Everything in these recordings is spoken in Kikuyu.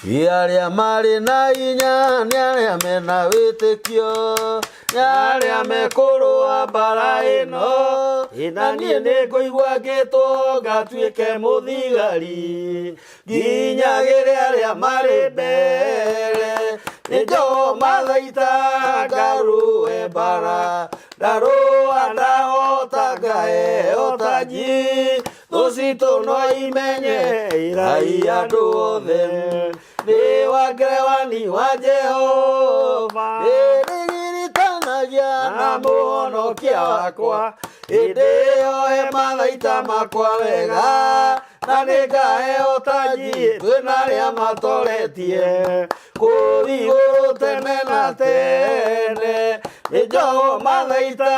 Arĩa marĩ na hinya nĩ arĩa mena wĩtĩkio, nĩ arĩa mekũrũa mbara ĩno. Na niĩ nĩ ngũigua ngĩtwo ngatuĩke mũthigari, nginyagĩre arĩa marĩ mbere. Nĩ njoho mathaita ngarũe mbara, ndarũa ndahota ngaheo taji. Thũ citũ no imenye ĩrai andũ othe nĩ wa ngerewani wa Jehova. Nĩrĩgiritanagia na mũhonokia wakwa hĩndĩ ĩyo he mathaita makwa wega na nĩngaheo taji twĩna arĩa matoretie kũu igũrũ tene na tene. Nĩ njoho mathaita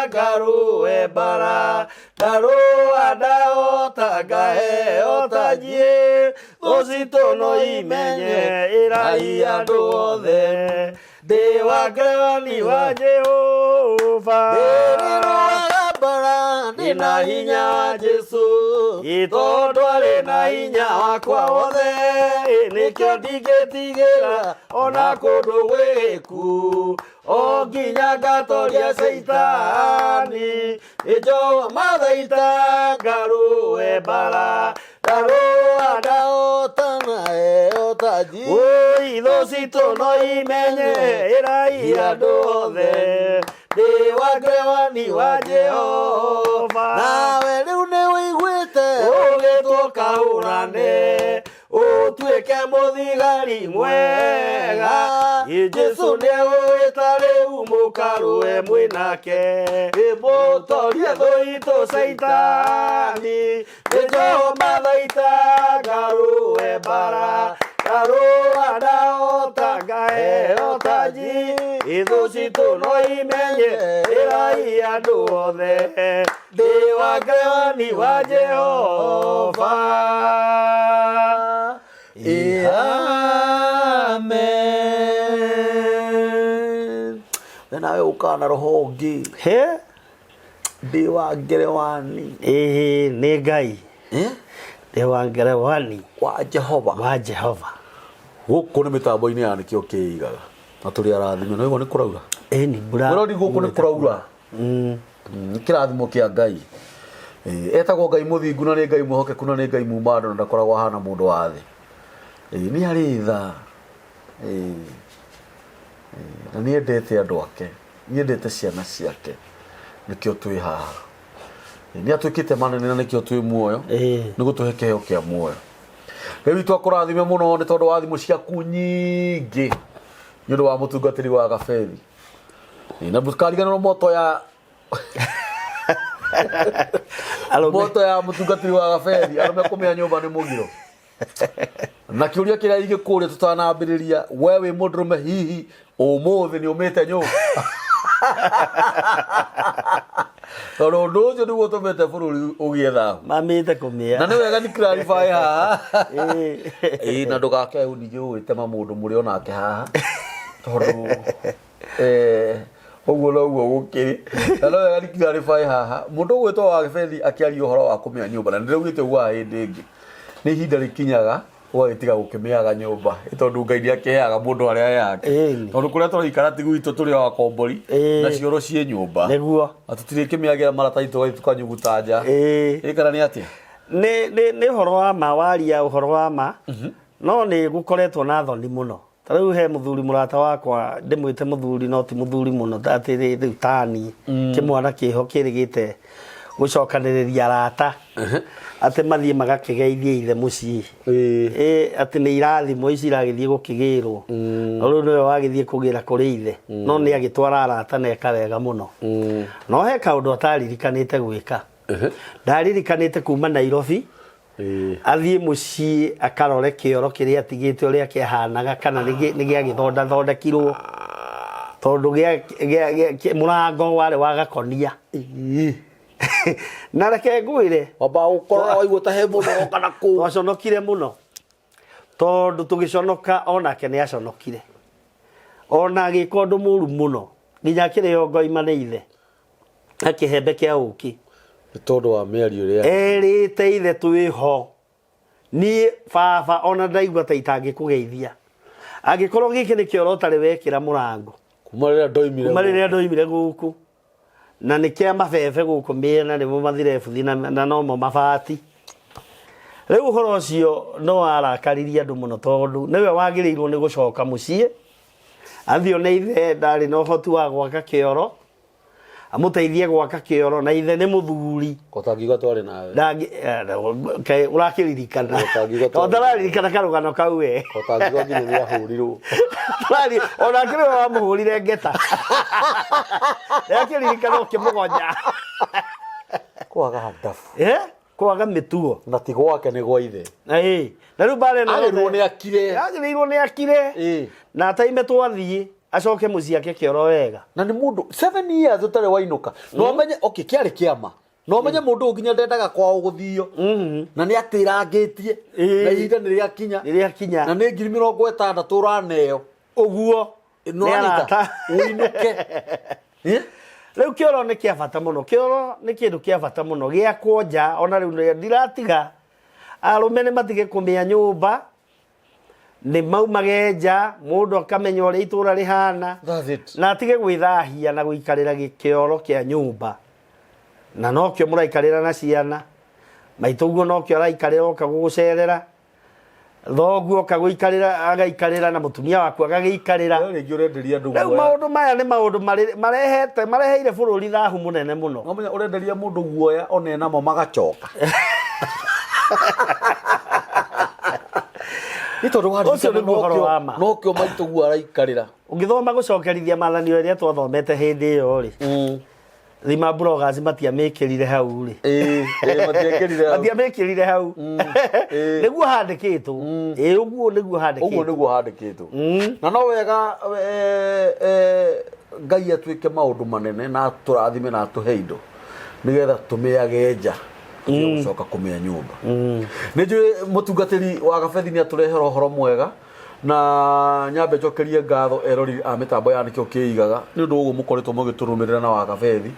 ngarũe mbara ndarũa ndahota ngaheo taji thũ citũ no imenye ĩrai andũ othe ndĩ wa ngerewani wa Jehova. Ndĩrĩrũaga mbara ndĩna hinya wa Jesũ, tondũ arĩ na hinya wakwa wothe, nĩkĩo ndingĩtigĩra ona kũndũ gwĩku, o nginya ngatoria Caitani. Nĩnjoa mathaita ngarũe mbara, ndarũa ndahota naheo taji. Wũi thũ citũ no imenye ĩrai andũ othe ndĩ wa ngerewani wa Jehova. Nawe rĩu nĩ ũiguĩte ũgĩtwo kahũrane ũtuĩke mũthigari mwega. Ĩ Jesũ nĩegũgwĩta rĩu mũkarũe mwĩ nake, mũtorie thũ itũ Caitani. Nĩ njoho mathaita ngarũe mbara, ndarũa ndahota ngaheo taji. Thũ citũ no imenye ĩrai andũ othe ndĩ wa ngerewani wa Jehova. Amen. We nawe ũkaga na roho ũngĩ He? ndĩ wa ngerewani Ĩĩ nĩ Ngai Eh? ndĩ wa ngerewani wa Jehova. wa Jehova. Gũkũ nĩ mĩtambo-inĩ ya nĩkĩo kĩigaga na tũrĩ arathime no igua nĩ kũraura. Ĩni mbura. Mũrori gũkũ nĩ kũraura. Nĩ kĩrathimo kĩa Ngai. Etagwo Ngai mũthingu na nĩ Ngai mwĩhokeku na nĩ Ngai muma andũ na ndakoragwo ahana mũndũ wa thĩ. Nĩ arĩ tha. Na nĩ endete andũ ake, nĩ endete ciana ciake nĩkĩo twĩ haha. Nĩ atwĩkĩte manene na nĩkĩo twĩ muoyo nĩ gũtũhe kĩheo kĩa muoyo. Ngai witũ akũrathime mũno nĩ tondũ wa thimũ ciaku nyingĩ nĩ ũndũ wa mũtungatĩri wa Gabethi. Na ndũkariganĩrwo moto ya Arũme. moto ya mũtungatĩri wa Gabethi arũme kũmĩa nyũmba nĩ mũgiro. Na kĩũria kĩrĩa ingĩkũria tũtanambĩrĩria, we wĩ mũndũrũme hihi ũmũthĩ nĩ ũmĩte nyũmba? Tondũ ũndũ ũcio nĩguo ũtũmĩte bũrũri ũgĩe thahu. Mamĩte kũmĩa. Na nĩ wega ni clarify haha. Ĩĩ na ndũgake ningĩ gũgĩtema mũndũ mũrĩ onake haha. Tondũ eh, ũguo noguo gũkĩrĩ. Na no wega ni clarify haha. Mũndũ ũgwĩtwo wa Gebethi akĩaria ũhoro wa kũmĩa nyũmba na nĩndĩraugĩte ũguo haha hĩndĩ ĩngĩ. Nĩ ihinda rĩkinyaga ũgagĩtiga gũkĩmĩaga nyũmba ĩ tondũ Ngai nĩ akĩheaga mũndũ arĩa yake. Ĩni. Tondũ kũrĩa tũraikara ti gwitũ tũrĩ o akombori Ĩĩ. na cioro ciĩ nyũmba. Nĩguo. Na tũtirĩkĩmĩagĩra maratathi tũgathiĩ tũkanyuguta nja. Ĩĩ. Ĩ kana nĩ atĩa? Nĩ nĩ nĩ ũhoro wa ma waria ũhoro wa ma no nĩ gũkoretwo na thoni mũno. Ta rĩu he mũthuri mũrata wakwa ndĩmwĩte mũthuri no ti mũthuri mũno ta atĩ rĩu tani kĩmwana kĩho kĩrĩgĩte gũcokanĩrĩria arata atĩ mathiĩ magakĩgeithie ithe mũciĩ. Ĩ atĩ nĩ irathimo ici iragĩthiĩ gũkĩgĩrwo. No rĩu nĩwe wagĩthiĩ kũgĩra kũrĩ ithe. No nĩ agĩtwara arata na eka wega mũno. No he kaũndũ ataririkanĩte gwĩka. Ndaririkanĩte kuma Nairobi athiĩ mũciĩ akarore kĩoro kĩrĩa atigĩte ũrĩa kĩahanaga kana nĩ gĩagĩthondathondekirwo tondũ mũrango warĩ wa gakonia. Na reke ngwĩre Wamba gũkorora waigua ta he mũndũ ũroka na kũu. Twaconokire mũno tondũ tũgĩconoka onake nĩ aconokire ona agĩka ũndũ mũru mũno nginya akĩrĩo ngoima nĩ ithe na kĩhembe kĩa ũkĩ. Nĩ tondũ wa mĩario ĩrĩa erĩte ithe twĩho. Niĩ baba ona ndaigua ta itangĩkũgeithia. Angĩkorwo gĩkĩ nĩ kĩoro ũtarĩ wekĩra mũrango. Kuma rĩrĩa ndoimire. Kuma rĩrĩa ndoimire gũkũ. Na nĩ kĩa mabebe gũkũ mĩena nĩmo mathirebuthi na nomo mabati. Rĩu ũhoro ũcio nĩ warakaririe andũ mũno tondũ nĩwe wagĩrĩirwo nĩ gũcoka mũciĩ athiĩ one ithe ndarĩ na ũhoti wa gwaka kĩoro amũteithie gwaka kĩoro na ithe nĩ mũthuri. Kotangiuga twarĩ nawe. Kaĩ ũrakĩririkana? Kotangiuga twarĩ. Ũtararirikana karũgano kau we? Kotangiuga nginya nĩ ahũrirwo. Onake nĩwe wamũhũrire ngeta. Nĩakĩririkana ũkĩmũgonya. Kwaga ndabu. Eh? Kwaga mĩtugo. Na ti gwake nĩ gwa ithe. Ĩĩ. Na rĩu mbara ĩno Agĩrĩirwo nĩ akire. Agĩrĩirwo nĩ akire. Ĩĩ. Na ataime twathiĩ acoke mũciĩ ake kĩoro wega. Na nĩ mũndũ 7 years ũtarĩ wainũka. No amenye okay kĩarĩ kĩama. No amenye mũndũ ũyũ nginya ndendaga kwao gũthio. Na nĩ atĩrangĩtie. Ĩĩ. Na ihinda nĩ rĩakinya. Nĩ rĩakinya. Na nĩ 60,000 ũraneo. Ũguo. No Nĩ anyita, arata. ũinũke. Eh? Rĩu kĩoro nĩ kĩa bata mũno. Kĩoro nĩ kĩndũ kĩa bata mũno. Gĩakwo nja ona rĩu ndiratiga. Arũme nĩ matige kũmĩa nyũmba. Nĩ maumage nja, mũndũ akamenya ũrĩa itũra rĩhana. That's it. Na atige gwĩthahia na gũikarĩra kĩoro kĩa nyũmba. Na nokĩo mũraikarĩra na ciana. Maitũ ũguo nokĩo araikarĩra oka gũgũcerera. Thoguo oka gũikarĩra agaikarĩra na mũtumia waku agagĩikarĩra. We rĩngĩ ũrenderia andũ Rĩu guoya. maũndũ maya nĩ maũndũ marehete mareheire bũrũri thahu mũnene mũno. No menya ũrenderia mũndũ guoya one namo magacoka. Nĩ tondũ Ũcio nĩguo ũhoro wa ma. nokĩo maitũ guo araikarĩra. Ũngĩthoma gũcokerithia maathani ĩrĩa twathomete hĩndĩ ĩyo rĩ, Thima bloggers matiamĩkĩrire hau rĩ. Ĩĩ, ĩĩ, matiekĩrire hau. Matiamĩkĩrire hau. Ĩĩ. Nĩguo handĩkĩtwo. Ĩĩ ũguo nĩguo handĩkĩtwo. Ũguo nĩguo handĩkĩtwo. Na no wega Ngai atuĩke maũndũ manene na atũrathime na atũhe indo nĩgetha tũmĩage nja tũtige gũcoka kũmĩa nyũmba. Nĩ njũĩ mũtungatĩri wa Gabethi nĩ atũrehera ũhoro mwega na nyambe njokerie ngatho erori a mĩtambo ya nĩkĩo kĩigaga nĩ ũndũ wa ũguo mũkoretwo mũgĩtũrũmĩrĩra na wa Gabethi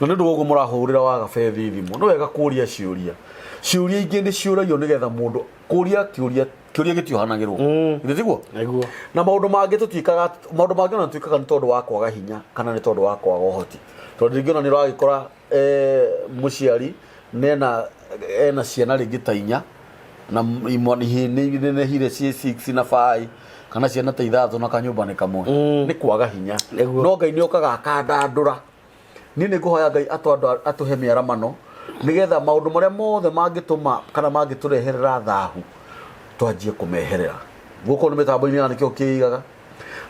na nĩ ũndũ wa ũguo mũrahũrĩra wa Gabethi thimũ. Nĩ wega kũria ciũria. Ciũria ingĩ nĩ ciũragio nĩgetha mũndũ kũria kĩũria kĩũria gĩtiohanagĩrwo. Githĩ tiguo? Nĩguo. Na maũndũ mangĩ tũtiĩkaga, maũndũ mangĩ ona twĩkaga nĩ tondũ wa kwaga hinya kana nĩ tondũ wa kwaga ũhoti. Tondũ rĩngĩ ona nĩ ũragĩkora mũciari nena ena ciana rĩngĩ ta inya na imwe nĩ nĩnehire ciĩ 6 na 5 kana ciana ta ithathatũ na kanyũmba nĩ kamwe. Nĩ kwaga hinya. Nĩguo. No Ngai nĩ okaga akandandũra. Niĩ nĩ ngũhoya Ngai atũhe mĩaramano nĩgetha maũndũ marĩa mothe mangĩtũma kana mangĩtũreherera thahu twanjie kũmeherera. Gũkũ nĩ mĩtambo-inĩ ya nĩkĩo kĩigaga.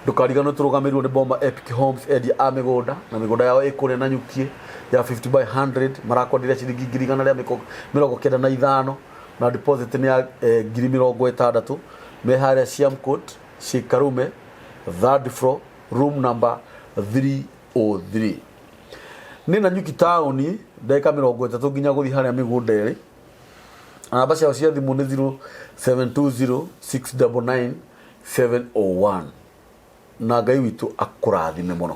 Ndũkariganĩrwo tũrũgamĩrĩirwo nĩ Boma Epic Homes endia a mĩgũnda na mĩgũnda yao ĩ kũrĩa Nanyukie ya 50 by 100 marakwenderia ciringi ngiri igana rĩa mĩrongo kenda na ithano na deposit nĩ ya ngiri mĩrongo ĩtandatũ. Me harĩa Siam Court, Shikarume, third floor, room number 303. Nĩ Nanyuki taũni ndagĩka mĩrongo ĩtatũ nginya gũthiĩ harĩa mĩgũnda ĩrĩ. Namba ciao cia thimũ nĩ 0720 699 701. Na Ngai witũ akũrathime mũno.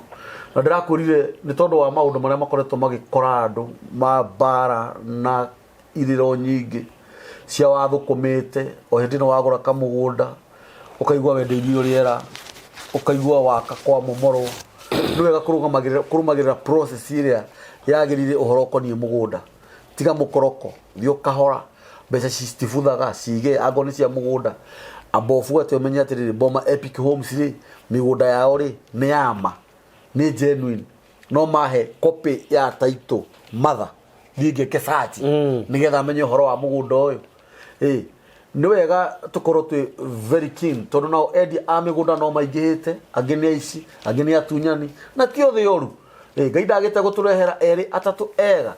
Na ndĩrakwĩrire nĩ tondũ wa maũndũ marĩa makoretwo magĩkora andũ ma mbara na irĩro nyingĩ cia wathũkũmĩte o hĩndĩ ĩno wagũra kamũgũnda ũkaigua wendeirio rĩera ũkaigua waka kwa momorwo. Nĩ wega kũrũmagĩrĩra process ĩrĩa yagĩrĩire ũhoro ũkoniĩ mũgũnda. Tiga mũkoroko, thiĩ ũkahora, mbeca citibuthaga, cige, angorwo nĩ cia mũgũnda. Amba ũbuate ũmenye atĩrĩrĩ, Boma Epic Homes rĩ, mĩgũnda yao rĩ, nĩ ya ma, nĩ genuine. No mahe copy ya title mother, thiĩ ngeke search, nĩgetha menye ũhoro wa mũgũnda ũyũ. Nĩ wega tũkorwo twĩ very keen, tondũ nao endia a mĩgũnda no maingĩhĩte, angĩ nĩ aici, angĩ nĩ atunyani, na ti othe oru. Ngai ndagĩte gũtũrehera erĩ atatũ ega.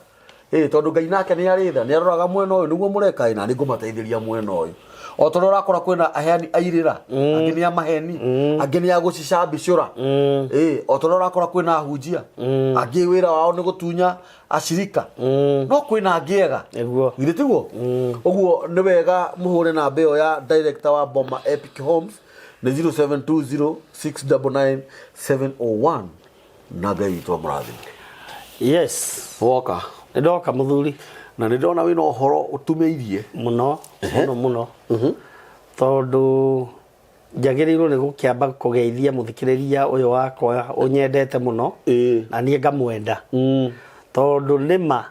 Tondũ Ngai nake nĩ arĩ tha, nĩ aroraga mwena ũyũ nĩguo mũreka, na nĩ ngũmateithĩria mwena ũyũ. O tondũ ũrakora kwĩna aheani a irĩra, angĩ nĩ a maheni, angĩ nĩ a gũcicambicũra. O tondũ ũrakora kwĩna ahunjia, angĩ wĩra wao nĩ gũtunya acirika. No kwĩna angĩ ega. Nĩguo. Githĩ tiguo? Ũguo nĩ wega mũhũre namba ĩyo ya director wa Boma Epic Homes nĩ 0720 699 701. Na Ngai witũ amũrathime. Yes. Woka. Nĩ ndoka mũthuri. Na nĩ ndona wĩna ũhoro ũtumĩirie. Mũno mũno mũno, tondũ njagĩrĩirwo nĩ gũkĩamba kũgeithia mũthikĩrĩria ũyũ wakwa ũnyendete mũno na niĩ ngamwenda, tondũ nĩma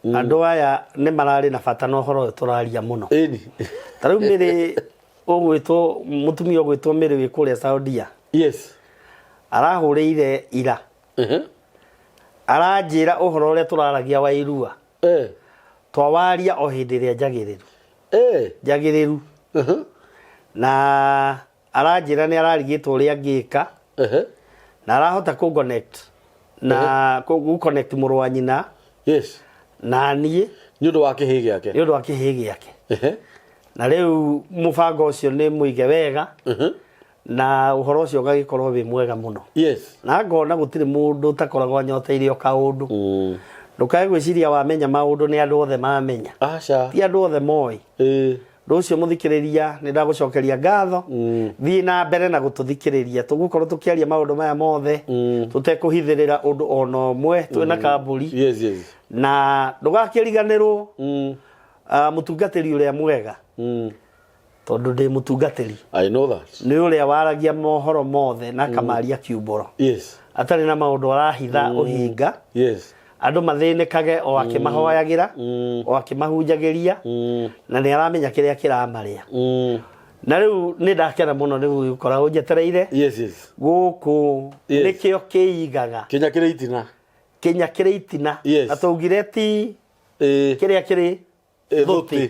andũ aya nĩ mararĩ na bata na ũhoro ũyũ tũraria mũno. Ta rĩu Mĩrĩ ũgwĩtwo, mũtumia ũgwĩtwo Mĩrĩ wĩ kũrĩa Saudia arahũrĩire ira, aranjĩra ũhoro ũrĩa tũraragia wa irua twawaria o hĩndĩ ĩrĩa njagĩrĩru njagĩrĩru, na aranjĩra nĩ ararigĩtwo ũrĩa angĩka na arahota kũ connect na kũ connect mũrũ wa nyina na niĩ Nĩ ũndũ wa kĩhĩ gĩake. Nĩ ũndũ wa kĩhĩ gĩake. Na rĩu mũbango ũcio nĩ mũige wega na ũhoro ũcio ũgagĩkorwo wĩ mwega mũno. Na ngona gũtirĩ mũndũ ũtakoragwo anyoteire o kaũndũ. Ndũkae gwĩciria wamenya maũndũ nĩ andũ othe mamenya. Aca. Ti andũ othe moĩ. Ũndũ ũcio mũthikĩrĩria, nĩ ndagũcokeria ngatho. Thiĩ na mbere na gũtũthikĩrĩria, tũgũkorwo tũkĩaria maũndũ maya mothe tũtekũhithĩrĩra ũndũ ona ũmwe, twĩna kambũri. Na ndũgakĩriganĩrwo mũtungatĩri ũrĩa mwega, tondũ ndĩ mũtungatĩri. I know that. Nĩ ũrĩa waragia mohoro mothe na akamaria kiumbũro atarĩ na maũndũ arahitha ũhinga. Andũ mathĩnĩkage o akĩmahoyagĩra, o akĩmahunjagĩria, na nĩ aramenya kĩrĩa kĩramarĩa. Na rĩu nĩ ndakena mũno nĩ gũgĩkora ũnjetereire gũkũ. Nĩkĩo kĩigaga. Kĩnya kĩrĩ itina. Kĩnya kĩrĩ itina. Na tũugire ti kĩrĩa kĩrĩ thũtĩ.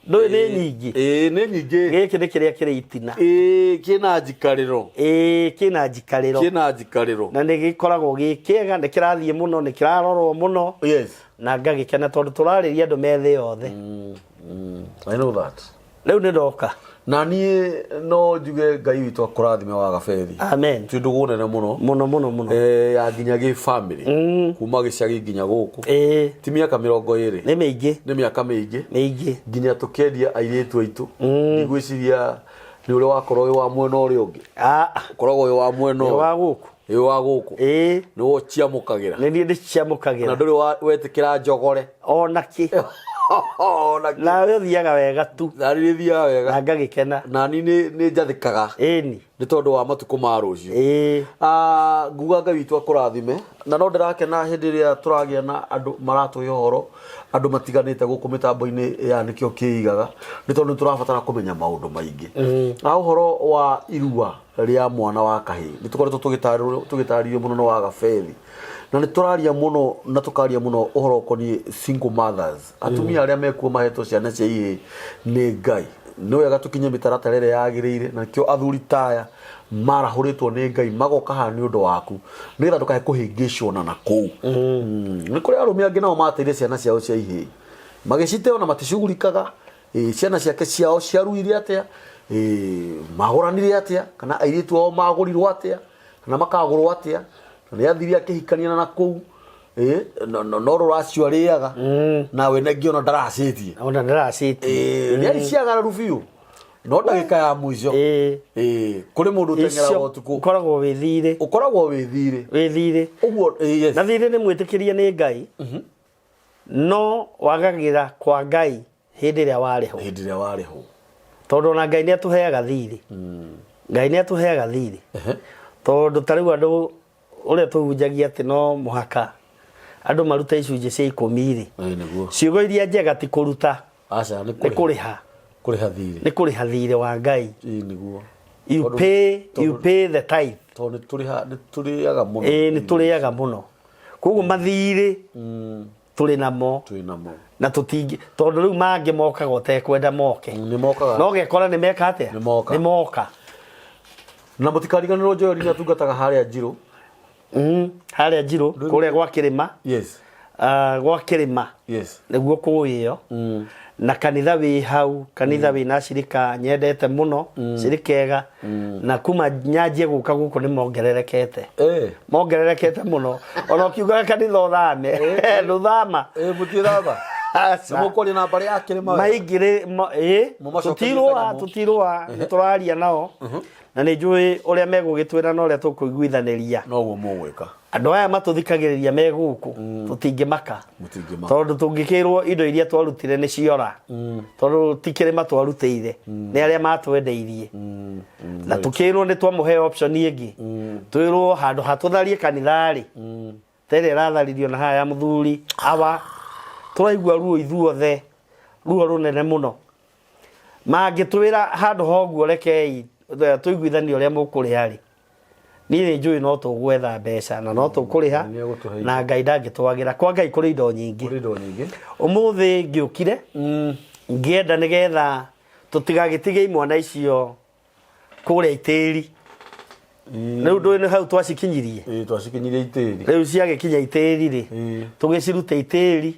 Ndũĩ nĩ nyingĩ. Ĩĩ, nĩ nyingĩ. Gĩkĩ nĩ kĩrĩa kĩrĩ itina. Ĩĩ, kĩna njikarĩro. Ĩĩ, kĩna njikarĩro. Kĩna njikarĩro. Na nĩ gĩkoragwo gĩ kĩega, nĩ kĩrathiĩ mũno, nĩ kĩrarorwo mũno. Na ngagĩkena tondũ tũrarĩria andũ me thĩ yothe. I know that. Rĩu nĩ ndoka. Na niĩ no njuge Ngai witũ akũrathime wa Gabethi. Amen. Twĩ ndũgũ nene mũno. Mũno mũno mũno. Ya nginya gĩ family. Kuma gĩcagi nginya gũkũ. Ti mĩaka 20. Nĩ mĩingĩ. Nĩ mĩaka mĩingĩ. Mĩingĩ. Nginya tũkĩendia airĩtu aitũ. Ndigwĩciria nĩ ũrĩa wakorwo wĩ wa mwena ũrĩa ũngĩ. Ũkoragwo wĩ wa mwena ũyũ. Wa gũkũ. Wĩ wa gũkũ. Nĩ we ũciamũkagĩra. Nĩ niĩ ndĩciamũkagĩra. Na ndũrĩ wetĩkĩra njogore. Ona kĩ. Ona kĩ. Nawe ũthiaga wega tu. Na niĩ thiaga wega. Na ngagĩkena. Na niĩ nĩ njathĩkaga. Ĩni. Nĩ tondũ wa matukũ ma rũciũ. Nguga Ngai witũ akũrathime. Na no ndĩrakena hĩndĩ ĩrĩa tũragĩa na andũ maratũhe ũhoro, andũ matiganĩte gũkũ mĩtambo-inĩ ya nĩkĩo kĩigaga, nĩ tondũ nĩ tũrabatara kũmenya maũndũ maingĩ. Na ũhoro wa irua rĩa mwana wa kahĩĩ nĩ tũkoretwo tũgĩtarĩrio mũno nĩ wa Gabethi, na nĩ tũraria mũno na tũkaria mũno ũhoro ũkoniĩ single mothers, atumia arĩa mekuo mahetwo ciana cia ihĩĩ nĩ Ngai. Nĩ wega tũkinye mĩtaratara ĩrĩa yagĩrĩire, na nĩkĩo athuri ta aya marahũrĩtwo nĩ Ngai magoka haha nĩ ũndũ waku, nĩgetha ndũkae kũhĩngĩcwo na nakũu. Nĩ kũrĩ arũme angĩ nao mateire ciana ciao cia ihĩĩ magĩcite ona maticugurikaga. Ciana ciake ciao ciaruire atĩa, magũranire atĩa, kana airĩtu ao magũrirwo atĩa, kana makagũrwo atĩa, na nĩ athire akĩhikania na nakũu. No rũracio arĩaga nawe nengĩ ona ndaracĩtie. Ona ndaracĩtie. Nĩ ciagararu biũ, no ndagĩka ya mũico kũrĩ mũndũ ũteng'eraga ũtukũ. Ũkoragwo wĩ thirĩ. Ũkoragwo wĩ thirĩ. Wĩ thirĩ. Ũguo, yes. Na thirĩ nĩ mwĩtĩkĩrie nĩ Ngai, no wagagĩra kwa Ngai hĩndĩ ĩrĩa warĩhwo. Hĩndĩ ĩrĩa warĩhwo. Tondũ ona Ngai nĩ atũheaga thirĩ. Ngai nĩ atũheaga thirĩ. Tondũ ta rĩu andũ ũrĩa tũhunjagia atĩ no mũhaka andũ marute icunjĩ cia 10 rĩ, Nĩguo. Ciugo iria njega ti kũruta. Aca, nĩ Nĩ kũrĩha. Kũrĩha thirĩ. Nĩ kũrĩha thirĩ wa Ngai. Ĩĩ, nĩguo. You pay the tithe. Tondũ nĩ tũrĩaga mũno. Ĩĩ, nĩ tũrĩaga mũno. Koguo mathirĩ tũrĩ namo. Twĩ namo. Na tũtingĩ, tondũ rĩu mangĩ mokaga ũtekwenda moke. Nĩ mokaga. No ũgekora nĩ meka atĩa? Nĩ moka. Nĩ moka. Na mũtikariganĩrwo Joel nĩ atungataga harĩa Njirũ. Harĩa Njirũ, kũrĩa gwa kĩrĩma. Gwa kĩrĩma. Nĩguo kũĩyo. Na kanitha wĩ hau, kanitha wĩ na cirika nyendete mũno, cirika ega. Na kuma nyanjie gũka gũkũ nĩ mongererekete. Mongererekete mũno. Ona ũkiugaga kanitha ũthame, ndũthama. Mũtirathama. Nĩ mũkwaria na mbarĩ ya kĩrĩma wega? Maingĩrĩ ĩ. Mũmacokerie Tũtirũa. kanyamũ. Tũtirũa, nĩ tũraria nao na nĩ njũĩ ũrĩa megũgĩtwĩra na ũrĩa tũkũiguithanĩria. Noguo mũgwĩka. Andũ aya matũthikagĩrĩria me gũkũ, tũtingĩmaka. Mũtingĩmaka. Tondũ tũngĩkĩrwo indo iria twarutire nĩ ciora, tondũ ti kĩrĩma twarutĩire, nĩ arĩa matwendeirie, na tũkĩrwo nĩ twamũhe option ĩngĩ, twĩrwo handũ hatũtharie kanitha-rĩ, ta ĩrĩa ĩratharirio na haha ya mũthuri awa, tũraigua ruo ithuothe, ruo rũnene mũno. Mangĩtwĩra handũ ha ũguo, rekei tũiguithanie ũrĩa mũkũrĩha rĩ, niĩ nĩ njũĩ no tũgwetha mbeca na no tũkũrĩha. Nĩ egũtũhe indo. Na Ngai ndangĩtwagĩra, kwa Ngai kũrĩ indo nyingĩ. Kũrĩ indo nyingĩ. Ũmũthĩ ngĩũkire ngĩenda nĩgetha tũtigagĩtige imwana icio kũrĩa itĩri. Rĩu ndũĩ nĩ hau twacikinyirie. Ĩĩ, twacikinyirie itĩri. Rĩu ciagĩkinya itĩri rĩ, tũgĩcirute itĩri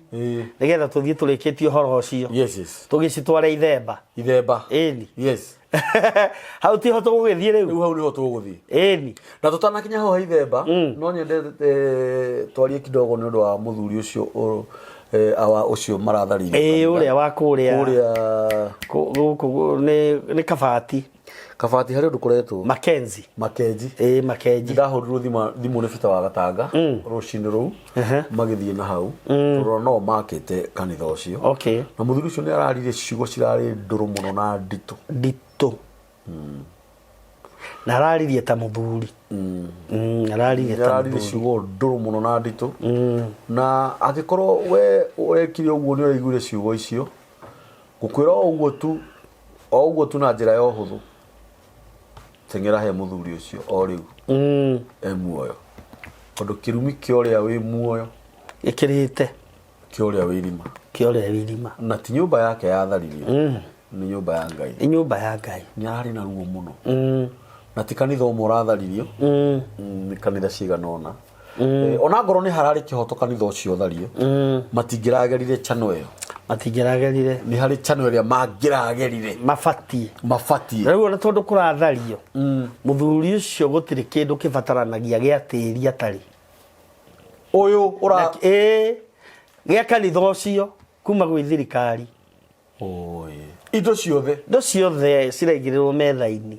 nĩgetha tũthiĩ tũrĩkĩtie ũhoro ũcio, tũgĩcitware ithemba. Ithemba. Ĩni. Hau tiho tũgũgĩthiĩ rĩu. Rĩu hau nĩho tũgũthiĩ. Ĩni. Na tũtanakinya hau ha ithemba, no nyende twarie kidogo nĩ ũndũ wa mũthuri ũcio awa ũcio maratharĩirio Ĩĩ. kanitha. Ũrĩa wa kũrĩa. Kũrĩa. Gũkũ nĩ Kabati. Kabati, harĩ ũndũ kũretwo Makenzi. Makenji. Ĩĩ, Makenji. Ndahũrirwo thimũ nĩ Bita wa Gatanga rũcinĩ rũu, magĩthiĩ na hau tondũ no makĩte kanitha ũcio. Na mũthuri ũcio nĩ araririe ciugo cirarĩ ndũrũ mũno na nditũ. Nditũ, na araririe ta mũthuri. Araririe ta araririe mũthuri. Ciugo ndũrũ mũno na nditũ, na angĩkorwo we ũrekire ũguo nĩ ũraiguire ciugo icio, ngũkwĩra o ũguo tu, o ũguo tu, na njĩra ya ũhũthũ, teng'era he mũthuri ũcio o rĩu e muoyo, tondũ kĩrumi kĩa ũrĩa wĩ muoyo Ĩkĩrĩte kĩa ũrĩa wĩ irima. Kĩa ũrĩa wĩ irima. Na ti nyũmba yake yatharirio, nĩ nyũmba ya Ngai. Nĩ nyũmba ya Ngai. Nĩ ararĩ na ruo mũno. Na ti kanitha ũmwe ũratharirio, nĩ kanitha cigana ũna. Ona ngorwo nĩ hararĩ kĩhoto kanitha ũcio ũthario, matingĩragerire channel ĩyo. Matingĩragerire. Nĩ harĩ channel ĩrĩa mangĩragerire. Mabatiĩ. Mabatiĩ. Rĩu ona tondũ kũrathario, mũthuri ũcio gũtirĩ kĩndũ kĩbataranagia gĩa tĩri atarĩ. Ũyũ ũra Ĩĩ, gĩa kanitha ũcio kuma gwĩ thirikari. Oi. Indo ciothe. Indo ciothe ciraigĩrĩrwo metha-inĩ,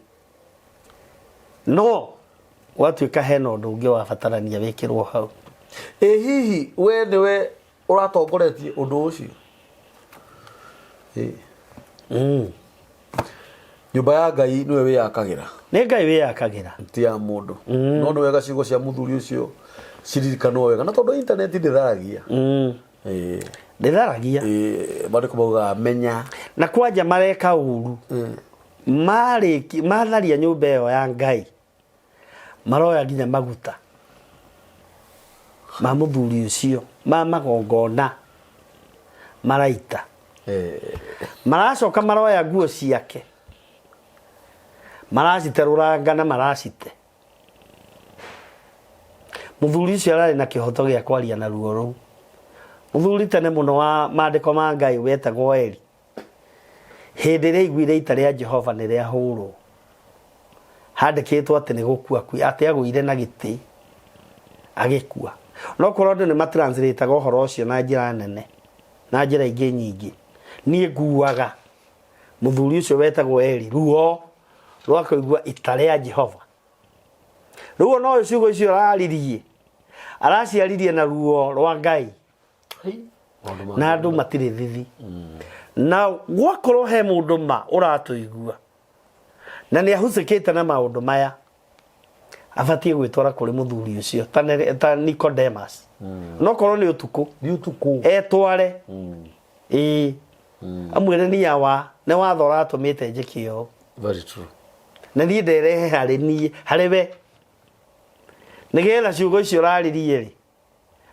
no gwatuĩka hena ũndũ ũngĩ wabatarania wĩkĩrwo hau. Ĩ hihi we nĩwe ũratongoretie ũndũ ũcio? Ĩ. Nyũmba ya Ngai nĩwe wĩyakagĩra. Nĩ Ngai wĩyakagĩra. Ti ya mũndũ. No nĩ wega ciugo cia mũthuri ũcio ciririkanwo wega, na tondũ internet ndĩtharagia. Ĩ. Ndĩtharagia. Ĩ, maandĩko maugaga menya. Na kwanja mareka ũru marĩki matharia nyũmba ĩyo ya Ngai, maroya nginya maguta ma mũthuri ũcio ma magongona maraita. Maracoka maroya nguo ciake, maraciterũranga na maracite. Mũthuri ũcio ararĩ na kĩhoto gĩa kwaria na ruo rũu. Mũthuri tene mũno wa maandĩko ma Ngai wetagwo Eli, hĩndĩ ĩrĩa aiguire ita rĩa Jehova nĩ rĩahũrwo, handĩkĩtwo atĩ nĩ gũkua atĩ agũire na gĩtĩ agĩkua. No korwo andũ nĩ matranslataga ũhoro ũcio na njĩra nene na njĩra ingĩ nyingĩ, niĩ nguaga mũthuri ũcio wetagwo Eli ruo rwa kũigua ita rĩa Jehova. Rĩu ona ũyũ ciugo icio araririe, araciaririe na ruo rwa Ngai. Maũndũ ma Na andũ matirĩ thithi, na gwakorwo he mũndũ ma ũratũigua na nĩ ahucĩkĩte na maũndũ maya, abatiĩ gwĩtwara kũrĩ mũthuri ũcio ta Nicodemus, no korwo nĩ ũtukũ. Nĩ ũtukũ. Etware, ĩĩ, amwĩre nĩ awa, nĩ watho ũratũmĩte njĩke ũũ. Very true. Na niĩ nderehe harĩ niĩ harĩ we, nĩgetha ciugo icio ũraririe rĩ,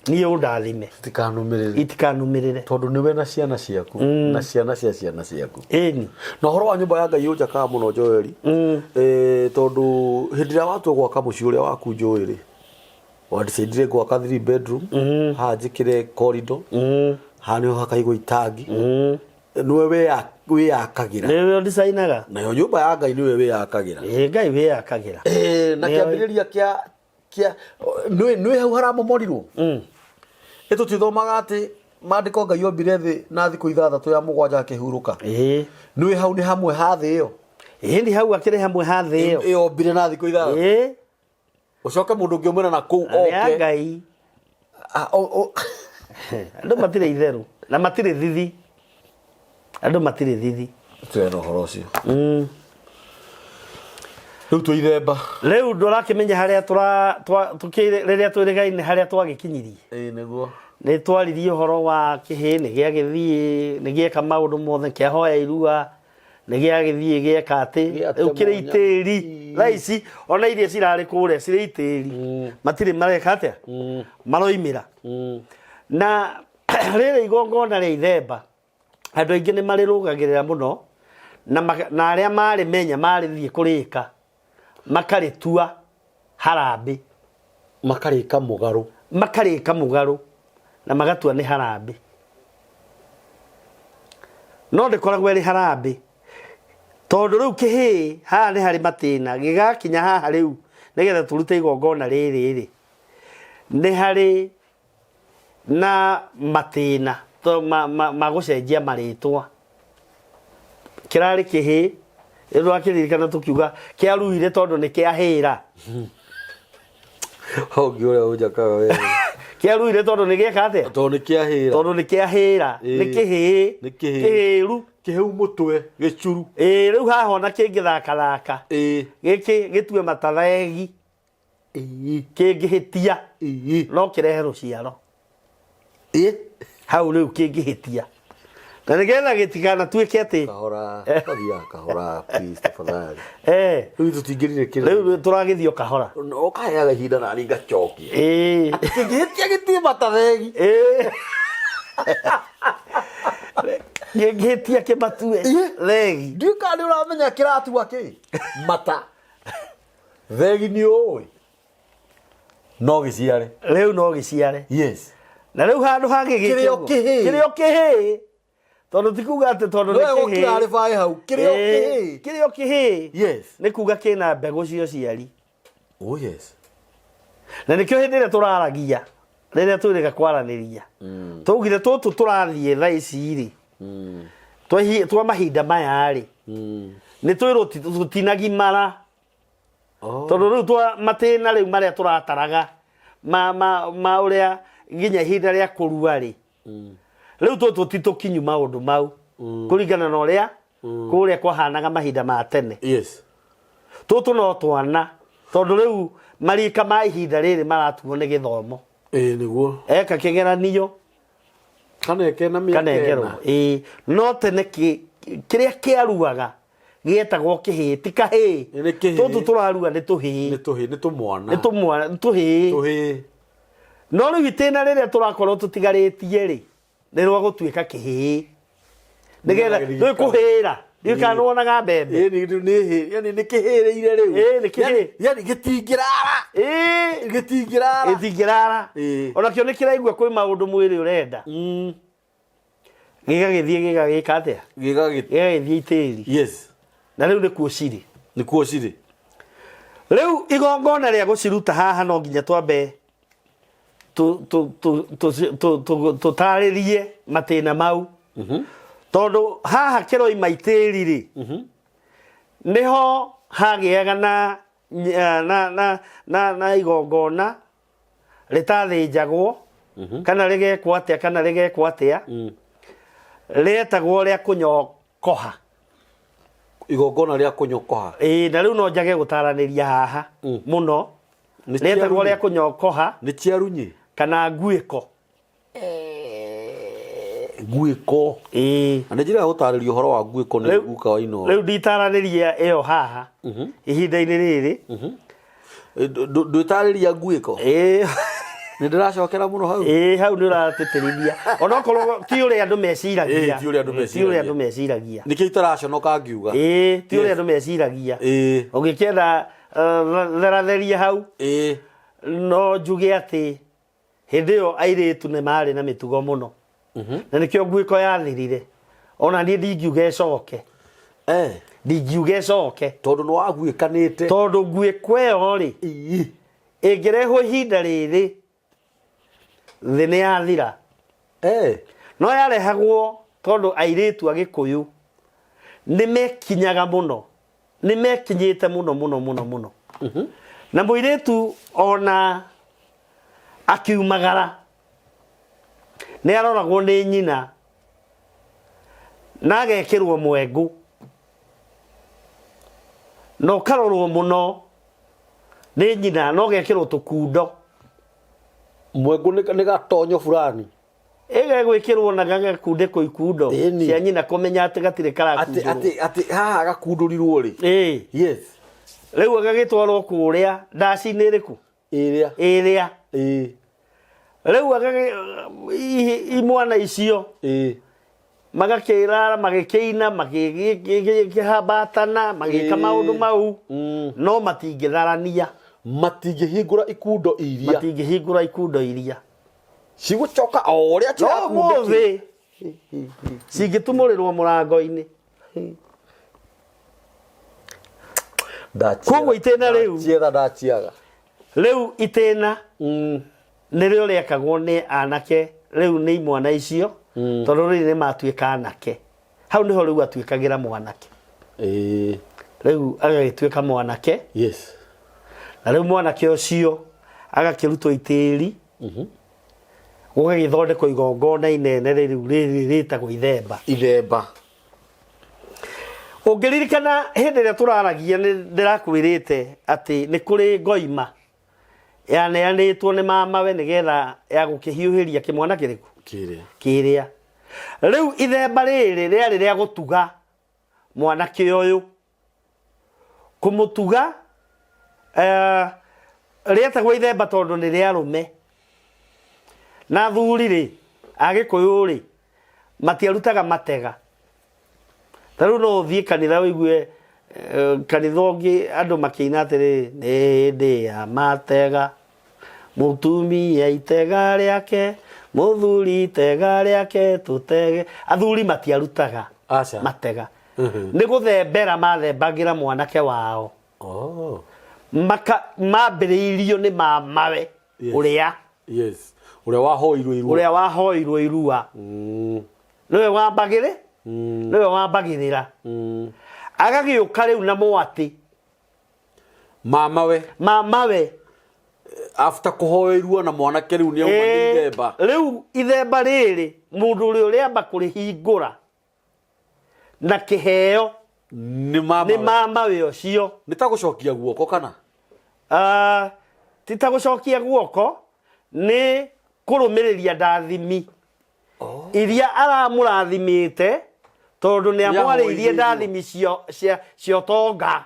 niĩ ũndathime. Itikanũmĩrĩre. Itikanumĩrĩre. Tondũ nĩwe na ciana ciaku na ciana cia ciana ciaku. Ĩni. Na ũhoro wa nyũmba ya Ngai ũnjakaga mũno, Joeli, tondũ hĩndĩ ĩrĩa watua gwaka mũciĩ ũrĩa waku njũĩ rĩ, wandicaidire gwaka three bedroom, haha njĩkĩre corridor, haha nĩho hakaigwo itangi, nĩwe wĩyakagĩra. Nĩwe ũndicainaga. Nayo nyũmba ya Ngai nĩwe wĩyakagĩra. Ĩĩ, Ngai wĩyakagĩra. Na Nĩwe- kĩambĩrĩria kĩa nĩwe hau haramomorirwo. Ĩ tũtithomaga atĩ Maandĩko Ngai ombire thĩ na thikũ 6 ya 7 akĩhurũka. Ĩĩ. Nĩũĩ hau nĩ hamwe ha thĩ ĩyo. Ĩĩ, nĩ hau akĩrĩ hamwe ha thĩ ĩyo. Ĩyo ombire na thikũ 6. Ĩĩ. Ũcoke mũndũ ũngĩ ũmwĩra na kũu Na nĩ ya oke. Ngai. Ah, Andũ matirĩ itherũ na matirĩ thithi. Andũ matirĩ thithi. Twĩna ũhoro ũcio. Rĩu twĩ ithemba. Rĩu ndũrakĩmenya harĩa rĩrĩa twĩrĩgaine harĩa twagĩkinyirie. Ĩĩ nĩguo. Nĩ twaririe ũhoro wa kĩhĩ nĩ gĩagĩthiĩ nĩ gĩeka maũndũ mothe, kĩahoya irua, nĩ gĩagĩthiĩ gĩeka atĩ rĩu kĩrĩ itĩri. Thaa ici ona iria cirarĩ kũrĩa cirĩ itĩri. Matirĩ mareka atĩa? Maroimĩra. Na rĩrĩ igongona rĩa ithemba andũ aingĩ nĩ marĩrũgagĩrĩra mũno na arĩa marĩmenya marĩthiĩ kũrĩka makarĩtua harambĩ. Makarĩka mũgarũ. Makarĩka mũgarũ na magatua nĩ harambĩ. No ndĩkoragwo ĩrĩ harambĩ tondũ rĩu kĩhĩĩ haha nĩ harĩ matĩna gĩgakinya haha rĩu nĩgetha tũrute igongona rĩrĩ rĩ nĩ harĩ na matĩna ma gũcenjia marĩtwa. Kĩrarĩ kĩhĩĩ rĩu ndũrakĩririkana tũkiuga kĩaruire tondũ nĩ kĩahĩra. Hongi ũrĩa ũnjakaga wega. Kĩaruire tondũ nĩ gĩeka atĩa? Tondũ nĩ kĩahĩra. Tondũ nĩ kĩahĩra. Nĩ kĩhĩĩ. Nĩ kĩhĩĩ. Kĩhĩru. Kĩhĩu mũtwe, gĩcuru. Ĩĩ, rĩu haha ona kĩngĩthakathaka. Gĩkĩ gĩtue matathegi. Kĩngĩhĩtia. No kĩrehe rũciaro. Hau rĩu kĩngĩhĩtia. Na nĩgetha gĩtikanatuĩke atĩ Kahora, tũthiaga kahora, please, tafadhali. Rĩu tũtingĩrire kĩrĩa. Rĩu tũragĩthiĩ o kahora. Ũkaheaga ihinda na niĩ ngacokia. Kĩngĩhĩtia gĩthiĩ matathegi. Kĩngĩhĩtia kĩmatue thegi. Ndiũĩ kana nĩ ũramenya kĩratua kĩ? Mata. Thegi nĩ ũĩ. No gĩciare. Rĩu no gĩciare. Yes. Na rĩu handũ hangĩ Kĩrĩ o kĩhĩĩ. Kĩrĩ o kĩhĩĩ. Tondũ ti kuga atĩ tondũ nĩ Nowe kĩhĩĩ. gũkira arĩ baĩ hau. Kĩrĩ o kĩhĩĩ. Kĩrĩ o kĩhĩĩ. Yes. Nĩ kuga kĩna mbegũ cia ũciari. Oh yes. Na nĩkĩo hĩndĩ ĩrĩa tũraragia, rĩrĩa twĩrĩga kwaranĩria, twaugire tũtũ tũrathiĩ thaa ici rĩ, twa mahinda maya rĩ, nĩ twĩrwo tũtinagimara. Tondũ rĩu twa matĩna rĩu marĩa tũrataraga ma ũrĩa nginya ihinda rĩa kũrua rĩ, rĩu tũtũ ti tũkinyu maũndũ mau, kũringana na ũrĩa kũrĩa kwahanaga mahinda ma tene. Yes. Tũtũ no twana, tondũ rĩu marika ma ihinda rĩrĩ maratuo nĩ gĩthomo. Ĩĩ nĩguo. Eka kĩgeranio. Kana eke na mĩaka Kana ekerwo. ĩna. Ĩĩ, no tene kĩrĩa kĩaruaga gĩetagwo kĩhĩĩ, ti kahĩĩ. Nĩ kĩhĩĩ. Tũtũ tũrarua nĩ tũhĩĩ. Nĩ tũhĩĩ, nĩ tũmwana. Nĩ tũmwana, nĩ tũhĩĩ. Tũhĩĩ. No rĩu itĩna rĩrĩa tũrakorwo tũtigarĩtie rĩ, nĩ rwa gũtuĩka kĩhĩĩ. Nĩgetha Nĩ rĩu kũhĩra, ndiũĩ kana nĩwonaga mbembe. Ĩĩ, nĩ hĩ, yani nĩ kĩhĩrĩire rĩu. Ĩĩ, nĩ kĩhĩ. Yani, yani gĩtingĩrara. Ĩĩ. Gĩtingĩrara. Gĩtingĩrara. Ĩĩ. Onakĩo nĩ kĩraigua kwĩ maũndũ mwĩrĩ ũrenda. Gĩgagĩthiĩ gĩgagĩka atĩa? Gĩgagĩthiĩ itĩri. Yes. Na rĩu nĩkuo cirĩ. Nĩkuo cirĩ. Rĩu igongona rĩa gũciruta haha no nginya twambe tũtarĩrie matĩna mau. Tondũ haha kĩroima itĩri rĩ, nĩho hagĩaga na igongona rĩtathĩnjagwo, kana rĩgekwo atĩa, kana rĩgekwo atĩa, rĩetagwo rĩa kũnyokoha. Igongona rĩa kũnyokoha. Ĩĩ, na rĩu no njage gũtaranĩria haha mũno. Nĩ Rĩetagwo ciarunyi. rĩa kũnyokoha. Nĩ ciarunyi. Kana nguĩko. Nguĩko. Ĩĩ. Na nĩ njĩra ya gũtarĩria ũhoro wa nguĩko nĩ guka wa Inooro. Rĩu nditaranĩria ĩyo haha ihinda-inĩ rĩrĩ. Ndwĩtarĩria nguĩko? Ĩĩ. Nĩ ndĩracokera mũno hau. Ĩĩ, hau nĩ ũratĩtĩrithia. Onokorwo ti ũrĩa andũ meciragia. Ĩĩ, ti ũrĩa andũ Ti ũrĩa meciragia. andũ meciragia. Nĩkĩo itaraconoka ngiuga. Ĩĩ, ti ũrĩa Yes. andũ meciragia. Ĩĩ. Ũngĩkĩenda theratheria hau. Ĩĩ. No njuge atĩ hĩndĩ ĩyo airĩtu nĩ marĩ na mĩtugo mũno. Na nĩkĩo nguĩko yathirire. Ona niĩ ndingiuga ĩcoke. Ndingiuga ĩcoke. Tondũ nĩ waguĩkanĩte. Tondũ nguĩko ĩyo rĩ, ĩngĩrehwo ihinda rĩrĩ, thĩ nĩ yathira. No yarehagwo tondũ airĩtu a Gĩkũyũ nĩ mekinyaga mũno, nĩ mekinyĩte mũno mũno mũno mũno. Na mũirĩtu ona akiumagara nĩ aroragwo nĩ nyina na agekĩrwo mwengũ na ũkarorwo mũno nĩ nyina na ũgekĩrwo tũkundo. Mwengũ nĩ gatonyo fulani. Ĩgegwĩkĩrwo na gagakundĩkwo ikundo Ĩni. cia nyina kũmenya atĩ gatirĩ Atĩ karakundũrwo. atĩ atĩ haha gakundũrirwo rĩ. Ĩĩ. Yes. Rĩu agagĩtwarwo kũrĩa ndaci-inĩ ĩrĩkũ? Ĩrĩa. Ĩrĩa. Ĩĩ. Rĩu imwana icio Ĩĩ. magakĩrara magĩkĩina magĩkĩhambatana magĩka maũndũ mau no matingĩtharania. Matingĩhingũra ikundo iria. Matingĩhingũra ikundo iria. Cigũcoka o ũrĩa No cirakundĩkire. ũmũthĩ cingĩtumũrĩrwo mũrango-inĩ. Koguo itĩna rĩu. Ndacietha ndaciaga. Rĩu itĩna nĩrĩo rĩakagwo nĩ anake rĩu nĩ imwana icio tondũ rĩu nĩ matuĩka anake. Hau nĩho rĩu atuĩkagĩra mwanake. Ĩĩ. Rĩu agagĩtuĩka mwanake. Yes. Na rĩu mwanake ũcio agakĩrutwo itĩri gũgagĩthondekwo igongona inene rĩu rĩrĩ rĩtagwo ithemba. Ithemba. Ũngĩririkana hĩndĩ ĩrĩa tũraragia nĩ ndĩrakwĩrĩte atĩ nĩ kũrĩ ngoima yaneanĩtwo nĩ mamawe nĩgetha ya gũkĩhiũhĩria kĩmwana kĩrĩkũ? Kĩrĩa. Kĩrĩa. Rĩu ithemba rĩrĩ rĩarĩ rĩa gũtuga mwanake ũyũ. Kũmũtuga eh, rĩetagwo ithemba tondũ nĩ rĩa arũme. Na athuri rĩ, Agĩkũyũ rĩ, matiarutaga matega. Ta rĩu no ũthiĩ kanitha ũigue eh, kanitha ũngĩ andũ makĩina atĩrĩrĩ, nĩ hĩndĩ ya matega, mũtumia itega rĩake, mũthuri itega rĩake, tũtege. Athuri matiarutaga Aca. matega. Nĩ gũthembera mathembagĩra mwanake wao. Oh. Maka, mambĩrĩirio nĩ mamawe Yes. ũrĩa Yes. Ũrĩa wahoirwo irua. ũrĩa wahoirwo irua. Nĩwe wambagĩrĩ nĩwe wambagĩrĩra. Agagĩũka rĩu na mwatĩ. Mamawe. Mamawe. After kũhoya irua na mwanake rĩu nĩ auma nĩ ithemba. Rĩu ithemba rĩrĩ mũndũ ũrĩa ũrĩamba kũrĩhingũra na kĩheo Nĩ mamawe. Nĩ mamawe ũcio. Nĩ ta gũcokia guoko kana? Ti ta gũcokia guoko, nĩ kũrũmĩrĩria ndathimi iria aramũrathimĩte tondũ nĩ amwarĩirie ndathimi cia ũtonga.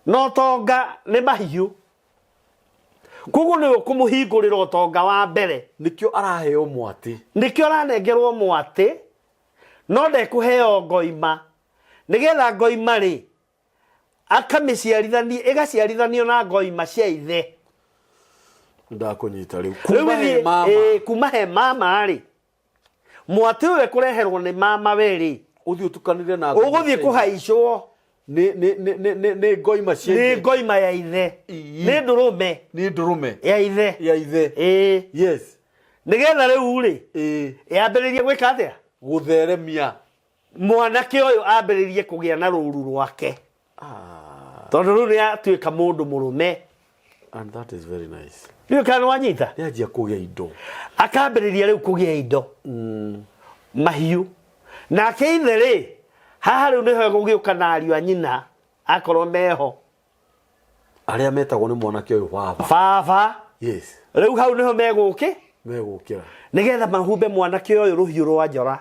Na ũtonga nĩ mahiũ. Koguo nĩwe ũkũmũhingũrĩra ũtonga wa mbere. Nĩkĩo araheo mwatĩ. Nĩkĩo aranengerwo mwatĩ, no ndekũheo ngoima. Nĩgetha ngoima rĩ, akamĩciarithania, ĩgaciarithanio na ngoima cia ithe. Ndakũnyita rĩu. Rĩu Kuma he ithiĩ, mama. Kuma he mama rĩ, mwatĩ ũyũ ekũreherwo nĩ mama we rĩ, Ũthiĩ ũtukanĩre na ngoima ũgũthiĩ cia ithe. kũhaicwo. Nĩ ngoima cia Nĩ ithe. ngoima ya ithe. Ii. Nĩ ndũrũme. Nĩ ndũrũme. Ya ithe. Ya ithe. Ĩĩ. Yes. Nĩgetha rĩu rĩ, Ĩĩ. yambĩrĩrie gwĩka atĩa? Gũtheremia. Mwanake ũyũ ambĩrĩrie kũgĩa na rũru rwake. Tondũ rĩu nĩ atuĩka mũndũ mũrũme. And that is very nice. Ndiũĩ kana nĩ wanyita? Nĩ anjia kũgĩa indo. Akambĩrĩria rĩu kũgĩa indo. Mahiũ. Nake ithe rĩ, haha rĩu nĩho egũgĩũka na ariũ a nyina akorwo meho. Arĩa metagwo nĩ mwanake ũyũ baba. Baba. Yes. Rĩu hau nĩho megũkĩ? Megũkĩra. Nĩgetha mahumbe mwanake ũyũ rũhiũ rwa njora.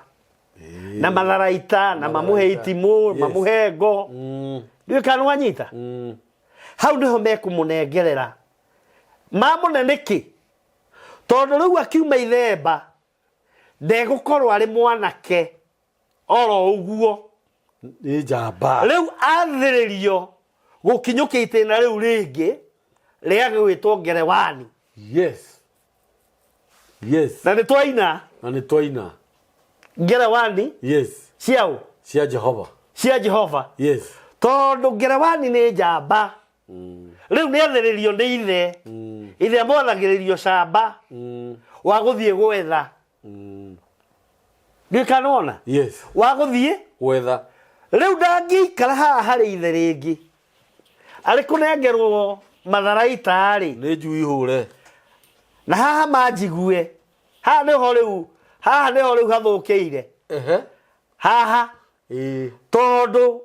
Na matharaita, na mamũhe itimũ, mamũhe ngo. Ndiũĩ kana nĩwanyita? Hau nĩho mekũmũnengerera. Mamũne nĩkĩ? Tondũ rĩu akiuma ithemba, ndegũkorwo arĩ mwanake oro ũguo. Nĩ njamba. Rĩu athĩrĩrio gũkinyũkia itĩna rĩu rĩngĩ rĩa gwĩtwo ngerewani. Yes. Yes. Na nĩ twaina. Na nĩ twaina. Ngerewani. Yes. Ciaũ? Cia Jehova. Cia Jehova. Yes. Tondũ ngerewani nĩ njamba. Rĩu nĩ athĩrĩrio nĩ ithe. Ithe amwathagĩrĩrio camba. Wa gũthiĩ gwetha. Ndiũĩ kana nĩwona. Yes. Wa gũthiĩ gwetha. Rĩu ndangĩikara haha harĩ ithe rĩngĩ arĩ kũnengerwo matharaita-rĩ. Nĩ njui hũre. Na haha manjigue haha nĩho rĩu, haha nĩho rĩu hathũkĩire. Ehe. Haha. Ĩĩ. Tondũ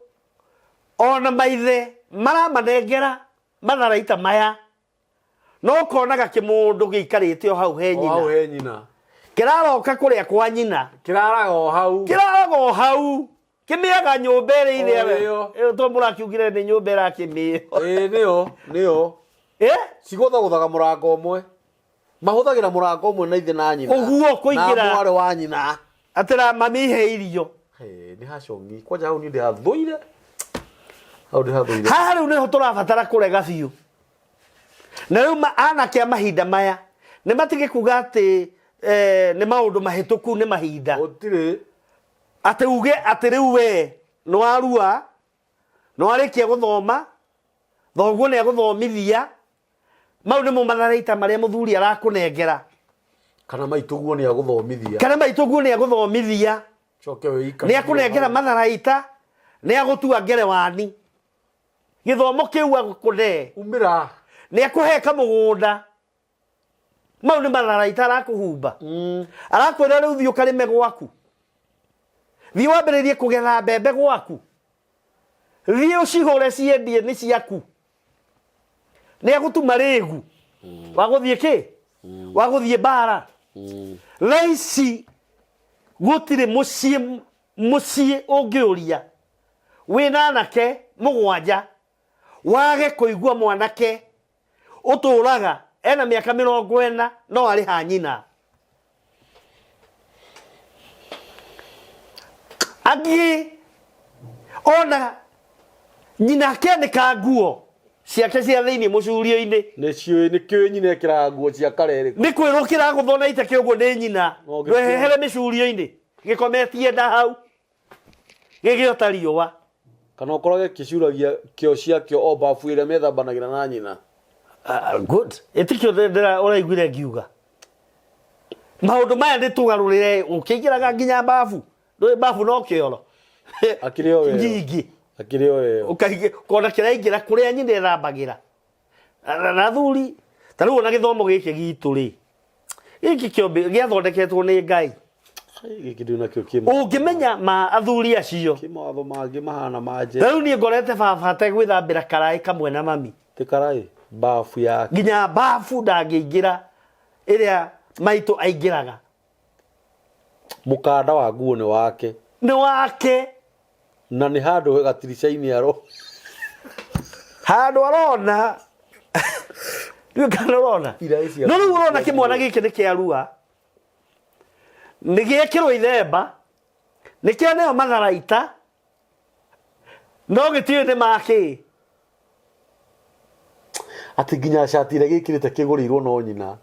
ona maithe maramanengera matharaita maya, no ũkonaga kĩmũndũ gĩikarĩte o hau he O hau nyina. He nyina. Kĩraroka kũrĩa kwa nyina. Kĩraraga o hau. Kĩraraga o hau. Kĩmĩaga nyũmba ĩrĩa ithe. O ĩyo. Ĩyo to mũrakiugire nĩ nyũmba ĩrakĩmĩo. Ĩĩ nĩyo, nĩyo. Eh? Cigũthagũthaga mũrango ũmwe. Mahũthagĩra mũrango ũmwe na ithe na nyina. Ũguo kũingĩra. Na mwarĩ wa nyina. Atĩra mami he irio. Hey, nĩ hacong'i. Kwanja hau niĩ ndĩhathũire. Hau ndĩhathũire. Haha rĩu nĩho tũrabatara kũrega biũ. Na rĩu anake a mahinda maya nĩ matige kuga atĩ nĩ maũndũ mahĩtũku nĩ mahinda. Gũtirĩ. Atĩ uge atĩ rĩu we nĩ warua, nĩ warĩkia gũthoma, thoguo nĩ agũthomithia, mau nĩmo matharaita marĩa mũthuri arakũnengera. Kana maitũguo nĩ agũthomithia. Kana maitũguo nĩ agũthomithia. Coke wĩikarĩrie. Nĩ akũnengera matharaita, nĩ agũtua ngerewani. Gĩthomo kĩu agũkũne. Umĩra. Nĩ akũhe kamũgũnda. Mau nĩ matharaita arakũhumba. Arakwĩra rĩu thiĩ ũkarĩme gwaku. Thiĩ wambĩrĩrie kũgetha mbembe gwaku. Thiĩ ũcihũre ciendie nĩ ciaku. Nĩ agũtuma rĩgu. Wa gũthiĩ kĩ? Wa gũthiĩ mbara. Thaa ici gũtirĩ mũciĩ ũngĩũria wĩna anake mũgwanja wage kũigua mwanake ũtũraga ena mĩaka 40 no arĩ ha nyina. Angĩ ona nyina akĩanĩka nguo ciake cia thĩinĩ mũcurio-inĩ. Nĩ ciũĩ, nĩ kĩũĩ nyina ekĩraga nguo cia karerĩ. Nĩ kwĩrwo kĩragũthwo na ite kĩũguo nĩ nyina. No gĩkĩo. Ndwehehere mĩcurio-inĩ. Gĩkometie nda hau. Gĩgĩota riũa. Kana ũkorage kĩcuragia kĩo ciakĩo o bafu ĩrĩa methambanagĩra na nyina. Good. Ĩtikĩo ũraiguire ngiuga. Maũndũ maya nĩ tũgarũrĩre ũkĩingĩraga nginya bafu. Ndũĩ bafu no kĩoro. Akĩrĩ o ĩyo. Nyingĩ. Akĩrĩ o ĩyo. Ũkaingĩ, ũkona kĩraingĩra kũrĩa nyina ĩthambagĩra. Na athuri, ta rĩu ona gĩthomo gĩkĩ gitũ rĩ, gĩkĩ kĩombe gĩathondeketwo nĩ Ngai. Gĩkĩ ndĩ nakĩo kĩ Ũngĩmenya ma athuri acio. Kĩ mawatho mangĩ mahana ma Ta rĩu niĩ ngorete baba ategwĩthambĩra karaĩ kamwe na mami. Ti karaĩ, bafu yake. Nginya bafu ndangĩingĩra ĩrĩa maitũ aingĩraga. Mũkanda wa nguo nĩ wake. Nĩ wake. Na nĩ handũ gatirica-inĩ aro. Handũ arona. Ndiũĩ kana ũrona. Iraĩ cia No rĩu ũrona kĩmwana gĩkĩ nĩ kĩarua. Nĩ gĩekĩrwo ithemba. Nĩ kĩaneo matharaita. No gĩtiũĩ nĩ makĩ. Atĩ nginya cati ĩrĩa gĩkĩrĩte kĩgũrĩirwo no nyina.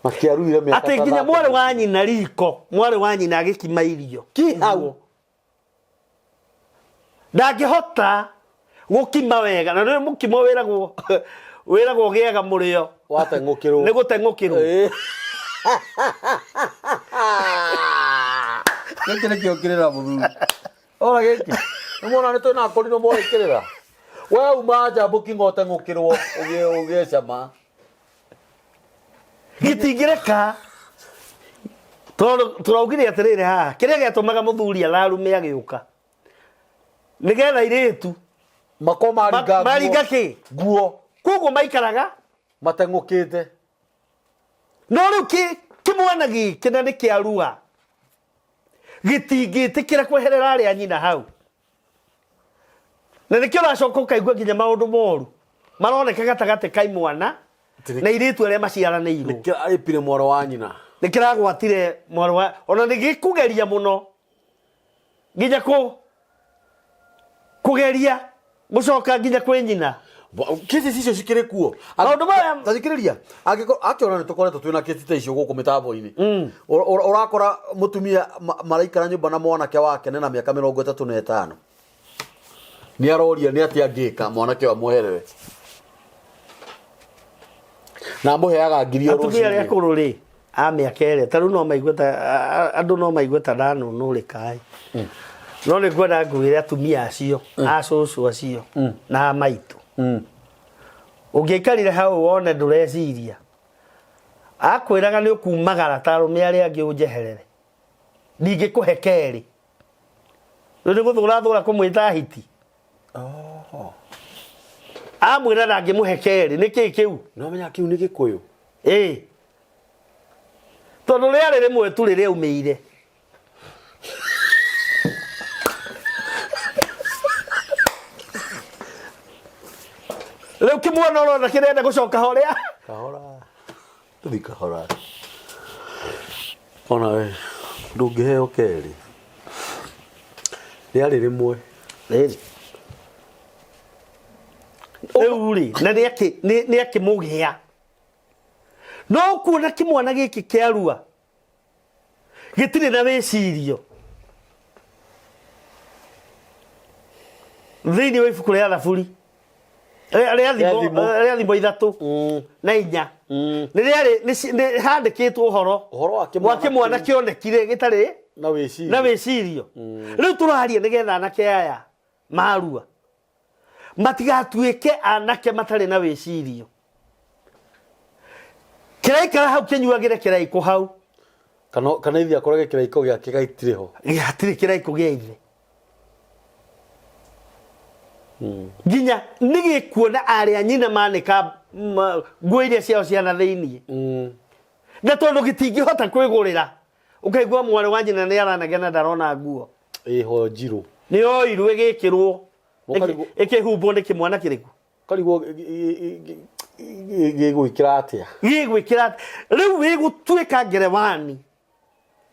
Na kĩaruire mĩaka Atĩ nginya ta mwarĩ wa nyina riko, mwarĩ wa nyina agĩkima irio. Kĩ hau? Ndangĩhota gũkima wega. Na nĩ mũkimo wĩragwo ũgĩaga mũrĩo. Wateng'ũkĩrwo. Nĩ gũteng'ũkĩrwo. Ĩĩ. Gĩkĩ nĩkĩo kĩrĩra mũthuri. Ora gĩkĩ. Nĩ mwona nĩ twĩna akũrinũ moĩ kĩrĩra. We uma nja mũkingo ũteng'ũkĩrwo ũgĩe cama. Gĩtingĩreka. Tondũ tũraugire atĩrĩrĩ haha, kĩrĩa gĩatũmaga mũthuri ararume agĩũka. Nĩgetha airĩtu Mako maringa nguo. Maringa kĩ? Nguo. Koguo maikaraga mateng'ũkĩte. No rĩu kĩmwana gĩkĩ na nĩ kĩarua. Gĩtingĩtĩkĩra kweherera arĩa nyina hau. Na nĩkĩo ũracoka ũkaigua nginya maũndũ moru maroneka gatagatĩ ka imwana na airĩtu arĩa maciaranĩirwo. Nĩkĩo arĩpire mwarĩ wa nyina. Nĩkĩragwatire mwarĩ wa, ona nĩgĩkũgeria mũno nginya kũgeria gũcoka nginya kwĩ nyina. Kesi icio cikĩrĩ kuo. Maũndũ maya Ta thikĩrĩria, angĩkorwo akĩona nĩ tũkoretwo twĩna kesi ta icio gũkũ mĩtambo-inĩ. Ũrakora mũtumia maraikara nyũmba na mwanake wake nĩ na mĩaka 35. Nĩ aroria nĩ atĩa angĩka mwanake ũyũ amweherere. Na amũheaga ngiri o Atumia arĩa rũcinĩ. akũrũ rĩ. A mĩaka ĩrĩa ta rĩu no maigue ta andũ no maigue ta ndanũnũrĩka ĩ. No nĩ ngwenda ngwĩre atumia acio, a cũcũ acio na a maitũ. Ũngĩaikarire hau wone ndũreciria, akwĩraga nĩ ũkumagara ta arũme arĩa angĩ ũnjeherere. Ndingĩkũhe kerĩ. Rĩu nĩ gũthũra thũra kũmwĩta hiti. Oho. Amwĩra ndangĩmũhe kerĩ, nĩ kĩĩ kĩu? No menya kĩu nĩ gĩkũyũ. Ĩĩ. Tondũ rĩarĩ rĩmwe tu rĩrĩa aumĩire. Rĩu kĩmwana ũrona kĩrenda gũcoka horĩa. Kahora. Tũthi kahora. Ona we ndũngĩheo kerĩ. Rĩarĩ rĩmwe. Rĩrĩ. Rĩu rĩ, na nĩ akĩmũgĩa. No kuona kĩmwana gĩkĩ kĩarua gĩtirĩ na wĩcirio. Thĩinĩ wa ibuku rĩa Thaburi rĩa Rĩa Thimo. rĩa thimo ithatũ na inya nĩ rĩarĩ nĩ handĩkĩtwo ũhoro Ũhoro wa wa kĩmwana kĩmwana kĩonekire gĩtarĩ na wĩcirio. na wĩcirio. Rĩu tũraria nĩgetha anake aya marua matigatuĩke anake matarĩ na wĩcirio. Kĩraikara hau kĩnyuagĩre kĩraikũ hau. Kana ithe akorage kĩraikũ gĩake gĩtirĩ ho. Gĩtirĩ kĩraikũ gĩa ithe. Nginya nĩ gĩkuona arĩ a nyina manĩka nguo iria ciao cia na thĩiniĩ. Na tondũ gĩtingĩhota kwĩgũrĩra, ũkaigua mwarĩ wa nyina nĩ aranegena ndarona nguo. Ĩho njirũ. Nĩ yoirwo ĩgĩkĩrwo, Ũkarigwo- ĩkĩhumbwo nĩ kĩmwana kĩrĩkũ? Ũkarigwo gĩgwĩkĩra atĩa? Gĩgwĩkĩra atĩa? Rĩu wĩgũtuĩka ngerewani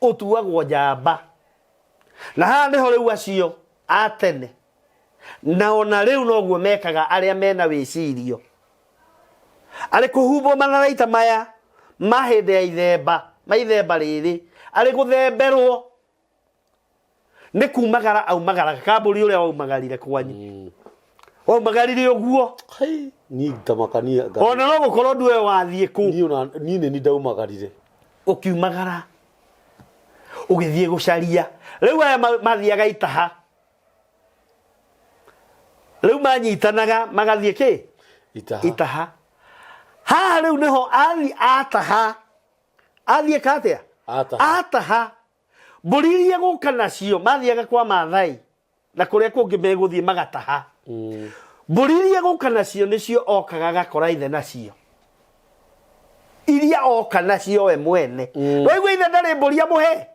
ũtuagwo njamba. Na haha nĩho rĩu acio a tene na ona rĩu noguo mekaga arĩa mena wĩcirio. Arĩ kũhumbwo matharaita maya ma hĩndĩ ya ithemba, ma ithemba rĩrĩ, arĩ gũthemberwo nĩ kumagara aumagaraga kambũri ũrĩa waumagarire kwanyu. Waumagarire ũguo. Hai, niĩ ngamakania, Ona no gũkorwo ndũe wathiĩ kũ. Niĩ ona, niĩ nĩ niĩ ndaumagarire. Ũkiumagara ũgĩthiĩ gũcaria. Rĩu aya mathiaga itaha. Rĩu manyitanaga magathiĩ kĩ? Itaha. Itaha. Haha rĩu nĩho athiĩ ataha. Athiĩ ka atĩa? Ataha. Ataha. Mbũri iria gũka nacio mathiaga kwa Maathai na kũrĩa kũngĩ megũthiĩ magataha. Mbũri iria gũka nacio nĩcio okaga agakora ithe nacio. Iria oka nacio we mwene. Waigua ithe ndarĩ mbũri amũhe?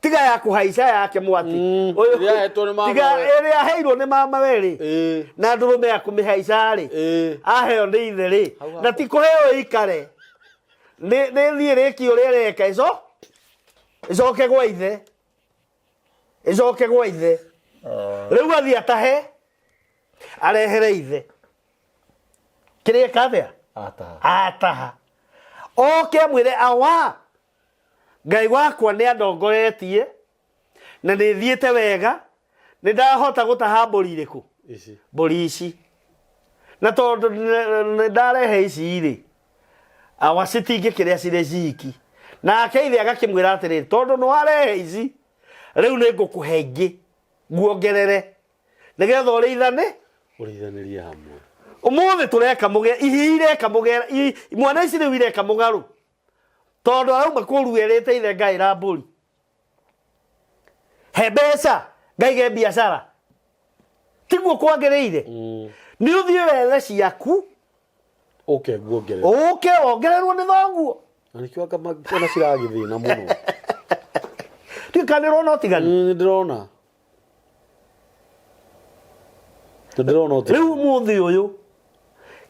Tiga ya kũhaica yake mwati. Ũyũ- Ĩrĩa ahetwo nĩ mama Tiga we. ĩrĩa aheirwo nĩ mama we rĩ. Na ndũrũme ya kũmĩhaica rĩ. Aheo nĩ ithe rĩ. Hau Na ti kũheo ĩikare. Nĩ thiĩ rĩki ũrĩa ĩreka ico. Ĩcoke gwa ithe. Ĩcoke gwa ithe. Rĩu athiĩ atahe arehere ithe. Kĩrĩa eka atĩa? Ataha. Ataha. Oke amwĩre awa Ngai wakwa nĩ andongoretie na nĩ thiĩte wega, nĩ ndahota gũtaha mbũri irĩkũ? Ici. Mbũri ici. Na tondũ nĩ ndarehe ici rĩ, awa citingĩkĩrĩa cirĩ ciki. Nake ithe agakĩmwĩra atĩrĩrĩ, tondũ nĩ warehe ici, rĩu nĩ ngũkũhe ingĩ, nguongerere, nĩgetha ũrĩithane. Ũrĩithanĩrie hamwe. Ũmũthĩ tũreka mũge, ihi ireka mũge, mwana ici rĩu ireka mũgarũ. Tondũ arauma kũru erĩte ithe ngaĩra mbũri. He mbeca, ngaige biacara. Tiguo kwagĩrĩire. Nĩ ũthiĩ wethe ciaku. Ũke nguongerere. Ũke wongererwo nĩ thoguo. Na nĩkĩo anga ona ciragĩthĩna mũno. Ndiũĩ kana nĩũrona ũtiganu. Nĩ ndĩrona. Nĩ ndĩrona ũtiganu. Rĩu ũmũthĩ ũyũ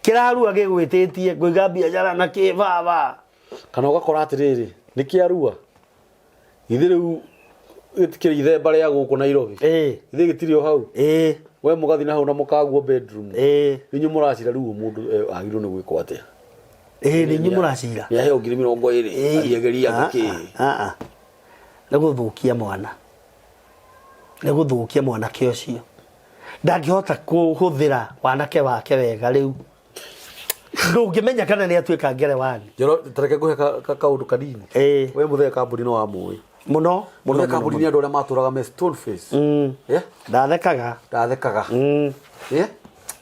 kĩrarua gĩgwĩtĩtie ngũiga biacara na kĩ baba. Kana ũgakora atĩrĩrĩ, nĩ kĩarua. Githĩ rĩu gĩtikĩrĩ ithemba rĩa gũkũ Nairobi. Githĩ gĩtirĩ o hau. We mũgathiĩ na hau na mũkaguo bedroom. Inyuĩ mũracira rĩu mũndũ agĩrĩirwo nĩ gwĩkwo atĩa? Nĩ inyuĩ mũracira. Nĩ aheo ngiri mĩrongo ĩrĩ, athiĩ agerie kĩ. Nĩ gũthũkia mwana. Nĩ gũthũkia mwanake ũcio. Ndangĩhota kũhũthĩra wanake wake wega rĩu. Ndũngĩmenya kana nĩ atuĩka ngerewani. Njoro tareke nguhe kaundu kanini. Ĩĩ. We muthee kambuni no wamũĩ. Mũno mũno. Muthee kambuni nĩ andũ arĩa matũraga me stone face. Yeah? Ndathekaga. Ndathekaga. Yeah?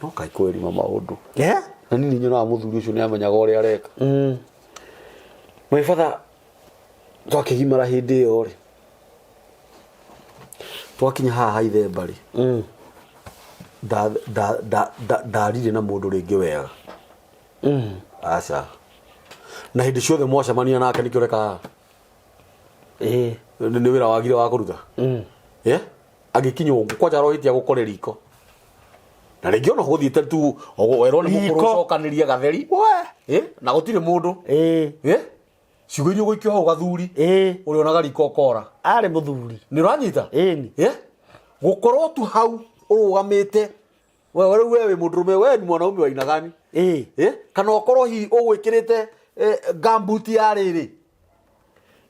No kai kwĩrima maũndũ. Yeah? Na nini nyonaga mũthuri ũcio nĩ amenyaga ũrĩa areka. My father twakĩgimara hĩndĩ ĩyo rĩ, twakinya haha ha ithemba rĩ, ndarire na mũndũ rĩngĩ wega. Aca. Na hĩndĩ ciothe mwacemania nake nĩkĩo ũreka haha? Ĩĩ. Nĩ wĩra wagire wa kũruta? Yeah? Agĩkinya ũguo kwanja arohĩtia gũkore riko. Na rĩngĩ ona gũthiĩte tu werwo nĩ mũkũrũ Riko. ũcokanĩrie gatheri. We. Eh? Na gũtirĩ mũndũ. Ĩĩ. Eh? Ciugo iria ũgũikio hau gathuri. Ĩĩ. Ũrĩonaga riko ũkora. Arĩ mũthuri. Nĩ ũranyita? Ĩni. Eh? Gũkorwo tu hau ũrũgamĩte. We rĩu we wĩ mũndũrũme, we ni mwanaume wa aina gani? Ĩĩ. Eh? Kana ũkorwo hihi ũgwĩkĩrĩte gumboot ya rĩrĩ.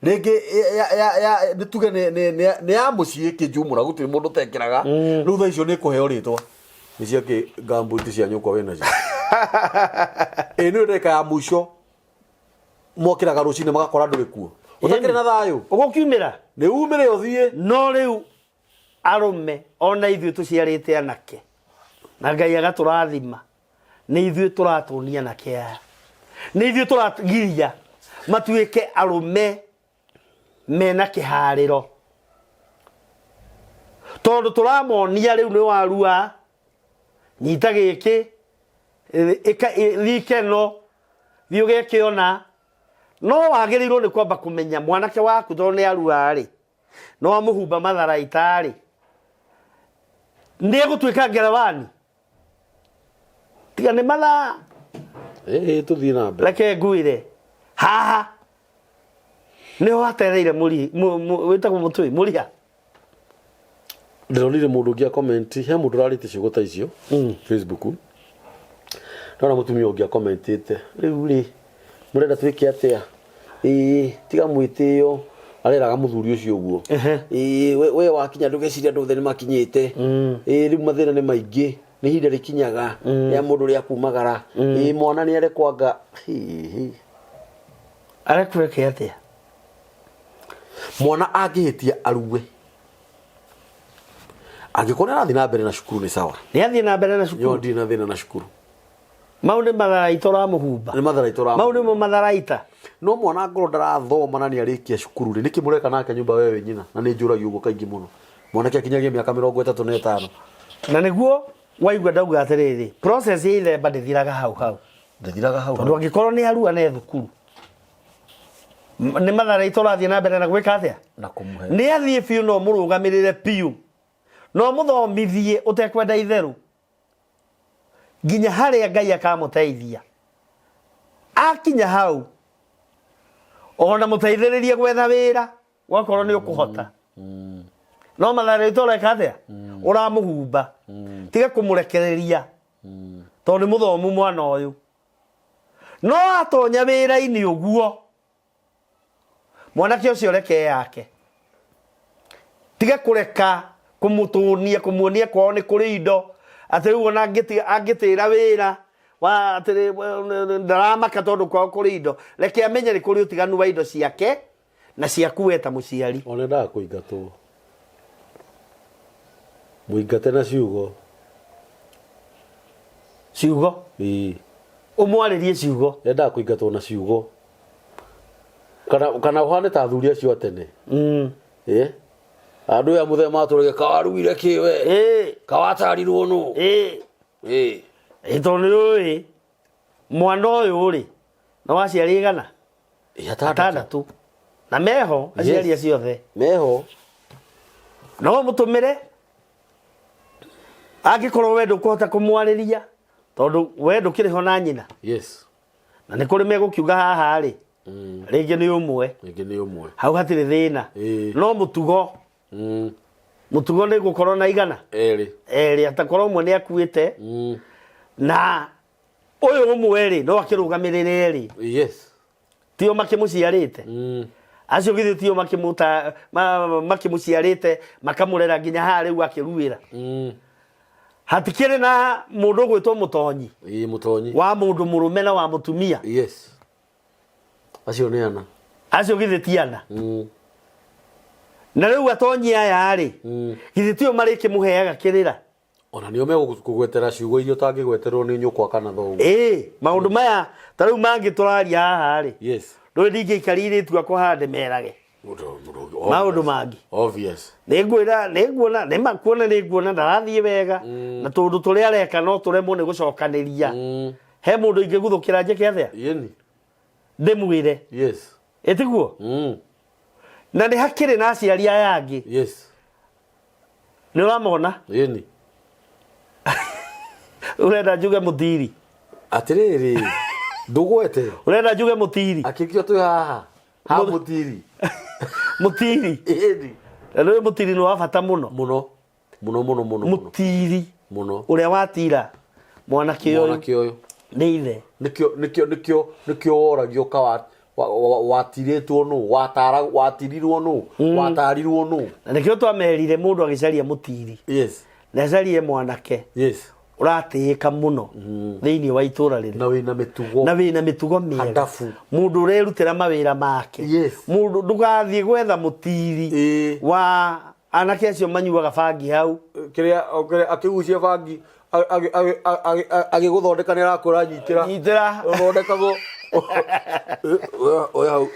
Rĩngĩ nĩ tuge nĩ ya mũciĩ kĩnjumũra gũtirĩ mũndũ ũtekĩraga. Rĩu thaa icio nĩ kũheo rĩtwa. Nĩ ciakĩ gumboot cia nyũkwa wĩnacio? Ĩ nĩ ndagĩka ya mũico mokĩraga rũcinĩ magakora ndũrĩ kuo. Ũtakĩrĩ na thayũ. Ũgũkiumĩra? Nĩ umĩre ũthiĩ. No rĩu arũme ona ithuĩ tũciarĩte anake na Ngai agatũrathima, nĩ ithuĩ tũratũnia anake aya, nĩ ithuĩ tũragiria matuĩke arũme mena kĩharĩro, tondũ tũramonia rĩu nĩ warua, nyita gĩkĩ, thiĩ ikeno, thiĩ ũgeke ũna. No wagĩrĩirwo nĩ kwamba kũmenya mwanake waku tondũ nĩ arua rĩ, no amũhumba matharaita rĩ, nĩ egũtuĩka ngerewani. Tiga nĩ mathaa. Ĩĩ, tũthiĩ na mbere. Reke ngwĩre haha nĩho hatereire mũri, wĩtagwo mũtũi mũriha. Ndĩronire mũndũ ũngĩ comment, he mũndũ ũrarĩte ciugo ta icio Facebook. Ndona mũtumia ũngĩ akomentĩte, rĩu rĩ mũrenda twĩke atĩa? Ĩĩ, tiga mwĩtĩo. Areraga mũthuri ũcio ũguo. Ĩĩ, we wakinya ndũgeciria andũ othe nĩ makinyĩte. Ĩĩ, rĩu mathĩna nĩ maingĩ, nĩ ihinda rĩkinyaga rĩa mũndũ rĩa kumagara. Ĩĩ, mwana nĩ arekwanga. Hihi. Arekweke atĩa? Mwana angĩhĩtia arue. Angĩkorwo nĩ arathiĩ na mbere na cukuru nĩ sawa. Nĩ athiĩ na mbere na cukuru. Yo ndirĩ na thĩna na cukuru. Mau nĩ matharaita ũramũhumba. Nĩ matharaita ũramũhumba. Mau nĩmo matharaita. No mwana angorwo ndarathoma na nĩ arĩkia cukuru rĩ, nĩkĩ mũreka nake nyũmba we wĩ nyina? Na nĩ njũragio ũguo kaingĩ mũno. Mwanake akinyagia mĩaka mĩrongo ĩtatũ na ĩtano. Na nĩguo waigua ndauga atĩrĩrĩ, process ya ithemba ndĩthiraga hau hau. Ndĩthiraga hau hau. Tondũ angĩkorwo nĩ arua na thukuru, nĩ matharaita ũrathiĩ na mbere na gwĩka atĩa? Na kũmũhe. Nĩ athiĩ biũ na ũmũrũgamĩrĩre biũ. Na ũmũthomithie ũtekwenda itherũ. Nginya harĩa Ngai akamũteithia. Akinya hau, ona mũteithĩrĩrie gwetha wĩra, wakorwo nĩ ũkũhota. No matharaita ũreka atĩa? Ũramũhumba. Tiga kũmũrekereria. Tondũ nĩ mũthomu mwana ũyũ. No atonya wĩra-inĩ ũguo, mwanake ũcio reke yake. Tiga kũreka kũmũtũnia, kũmuonia kwao nĩ kũrĩ indo, atĩ rĩu ona angĩtĩra wĩra wa atĩ ndaramaka tondũ kwao kũrĩ indo. Reke amenye nĩ kũrĩ ũtiganu wa indo ciake na ciaku we ta mũciari. Ona endaga kũingatwo. Mũingate na ciugo. Ciugo? Ĩĩ. Ũmwarĩrie ciugo. Endaga kũingatwo na ciugo. Kana ũhane ta athuri acio a tene. Ĩĩ. Andũ aya mũthenya matũrage kawaruire kĩ we? Ĩĩ. Kawatarirwo nũ? Ĩĩ. Ĩĩ. Ĩĩ, tondũ nĩ ũĩ mwana ũyũ rĩ, nĩ wa aciari igana? Ĩĩ, atandatũ. Atandatũ. Na meho aciari Yes. acio othe. Meho. No mũtũmĩre angĩkorwo we ndũkũhota kũmwarĩria tondũ we ndũkĩrĩ ho na nyina. Yes. Na nĩ kũrĩ megũkiuga haha rĩ, rĩngĩ nĩ ũmwe. Rĩngĩ nĩ ũmwe. Hau hatirĩ thĩna. Ĩĩ. No mũtugo. Mũtugo nĩ gũkorwo na igana. Erĩ. Erĩ, atakorwo ũmwe nĩ akuĩte. Na ũyũ ũmwe rĩ, no akĩrũgamĩrĩre erĩ. Yes. Tio makĩmũciarĩte. Acio githĩ tio makĩmũciarĩte makamũrera nginya haha rĩu akĩruĩra. Hatikĩrĩ na mũndũ ũgwĩtwo mũtonyi. Ĩĩ, mũtonyi. Wa mũndũ mũrũme na wa mũtumia. Yes, acio nĩ ana. Acio githĩ ti ana? Na rĩu atonyi aya rĩ, githĩ tio marĩkĩmũheaga kĩrĩra? Ona nĩo megũkũgwetera ciugo iria ũtangĩgweterwo nĩ nyũkwa kana thoguo. Ĩĩ, maũndũ maya ta rĩu mangĩ tũraria haha rĩ, ndũĩ ndingĩikaria airĩtu akwa haha ndĩmerage maũndũ mangĩ. Obvious. Nĩngwĩra, nĩnguona, nĩma kuona, nĩnguona ndarathiĩ wega, na tũndũ tũrĩa areka no tũremwo nĩ gũcokanĩria. He mũndũ ingĩguthũkĩra njĩke atĩa? Yeni. Ndĩmwĩre. Ĩtiguo? Na nĩ hakĩrĩ na aciari aya angĩ. Nĩ ũramona? Yeni. Ũrenda njuge mũtiri? Atĩrĩrĩ, ndũgwete. Ũrenda njuge mũtiri? Akĩkio twĩ haha. Ha mũtiri. Mũtiri. Ĩni. Na nĩ mũtiri nĩ wa bata mũno. Mũno. Mũno mũno mũno. Mũtiri. Mũno. Ũrĩa watira mwanake ũyũ. Mwanake ũyũ. Nĩ ithe. Nĩkĩo nĩkĩo nĩkĩo nĩkĩo woragio ka watirĩtwo nũ, watara watirirwo nũ, watarirwo nũ. Na nĩkĩo twamerire mũndũ agĩcaria mũtiri. Na acarie mwanake. Ũratĩĩka mũno thĩinĩ wa itũra rĩrĩ. Na wĩna mĩtugo. Na wĩna mĩtugo mĩega. Handabu. Mũndũ ũrerutĩra mawĩra make. Mũndũ ndũgathiĩ gwetha mũtiri wa anake acio manyuaga bangi hau. Kĩrĩa, kĩrĩa akĩgucia bangi, agĩgũthondeka nĩ arakwĩra nyitĩra. Nyitĩra. Ũthondekagwo. Oya hau.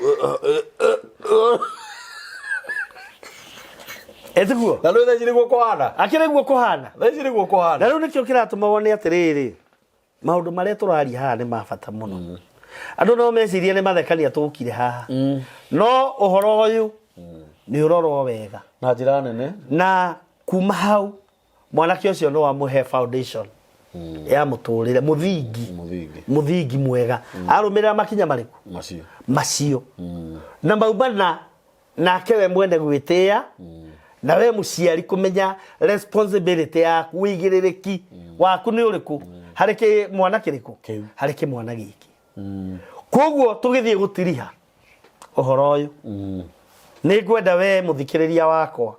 Etiguo? Na rĩu thaa ici nĩguo kũhana. Akĩrĩ guo kũhana. Thaa ici nĩguo kũhana. Na rĩu nĩkĩo kĩratũma wone atĩrĩrĩ, maũndũ marĩa tũraria haha nĩ ma bata mũno. Andũ no mecirie nĩ mathekania tũkire haha. No ũhoro ũyũ nĩ ũrorwo wega. Na njĩra nene. Na kuma hau mwanake ũcio no amũhe foundation ya mũtũrĩre, mũthingi. Mũthingi. Mũthingi mwega. Arũmĩrĩra makinya marĩkũ? Macio. Macio. Na maumana nake we mwene gwĩtĩĩa, na we mũciari kũmenya responsibility yaku, ũigĩrĩrĩki waku nĩ ũrĩkũ harĩ kĩ mwana kĩrĩkũ? Kĩu. Harĩ kĩmwana gĩkĩ. Koguo tũgĩthiĩ gũtiriha ũhoro ũyũ, nĩ ngwenda we mũthikĩrĩria wakwa,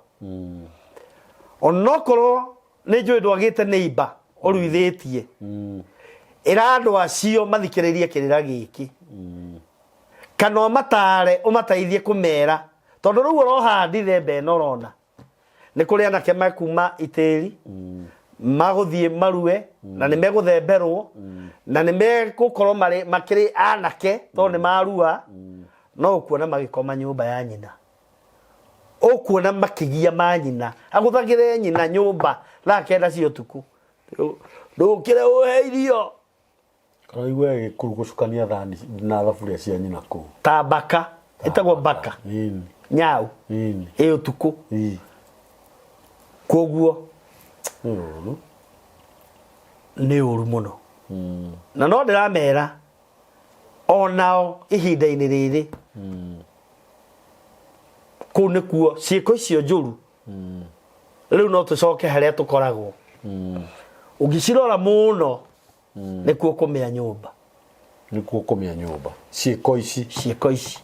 onokorwo nĩ njũĩ ndwagĩte neighbor ũruithĩtie, ĩra andũ acio mathikĩrĩrie kĩrĩra gĩkĩ, kana ũmatare, ũmateithie kũmera, tondũ rĩu ũroha Dithemba ĩno ũrona nĩ kũrĩ anake mekuma itĩri magũthiĩ marue, na nĩ megũthemberwo, na nĩ megũkorwo makĩrĩ anake tondũ nĩ marua, no ũkuona magĩkoma nyũmba ya nyina, ũkuona makĩgia ma nyina, agũthagĩre nyina nyũmba thaa 9 cia ũtukũ, ndũkĩre ũhe irio. Kana igue gĩkurugucukania thani na thaburia cia nyina kũu. Ta mbaka, ĩtagwo mbaka. Nyau. Ĩ ũtukũ. Koguo Nĩ ũru. Nĩ ũru mũno. Na no ndĩramera onao ihinda-inĩ rĩrĩ, kũu nĩkuo ciĩko icio njũru. Rĩu no tũcoke harĩa tũkoragwo. Ũngĩcirora mũno, nĩkuo kũmĩa nyũmba. Nĩkuo kũmĩa nyũmba. Ciĩko ici. Ciĩko ici.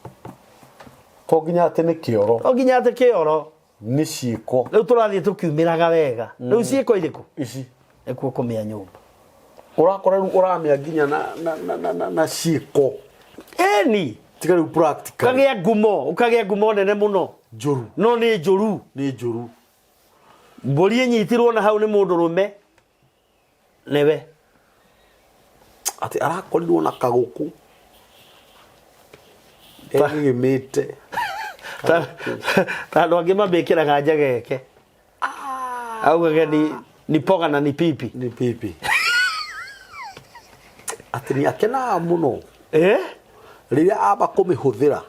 To nginya atĩ nĩ kĩoro. To nginya atĩ kĩoro. Nĩ ciĩko. Rĩu tũrathiĩ tũkiumĩraga wega. Rĩu ciĩko irĩkũ? Ici. Nĩkuo kũmĩa nyũmba. Ũrakora rĩu ũramĩa nginya na ciĩko. Ĩni. Tiga rĩu practical. Ũkagĩa ngumo, ũkagĩa ngumo nene mũno. Njũru. No nĩ njũru. Nĩ njũru. Mbũri ĩnyitirwo na hau nĩ mũndũ rũme. Nĩwe. Atĩ arakorirwo na kagũkũ. Egĩgĩmĩte. Ta andũ angĩ mamĩkĩraga njegeke. Augage ni poga na ni pipi. Ni pipi. Atĩ nĩ akenaga mũno. Rĩrĩa amba kũmĩhũthĩra.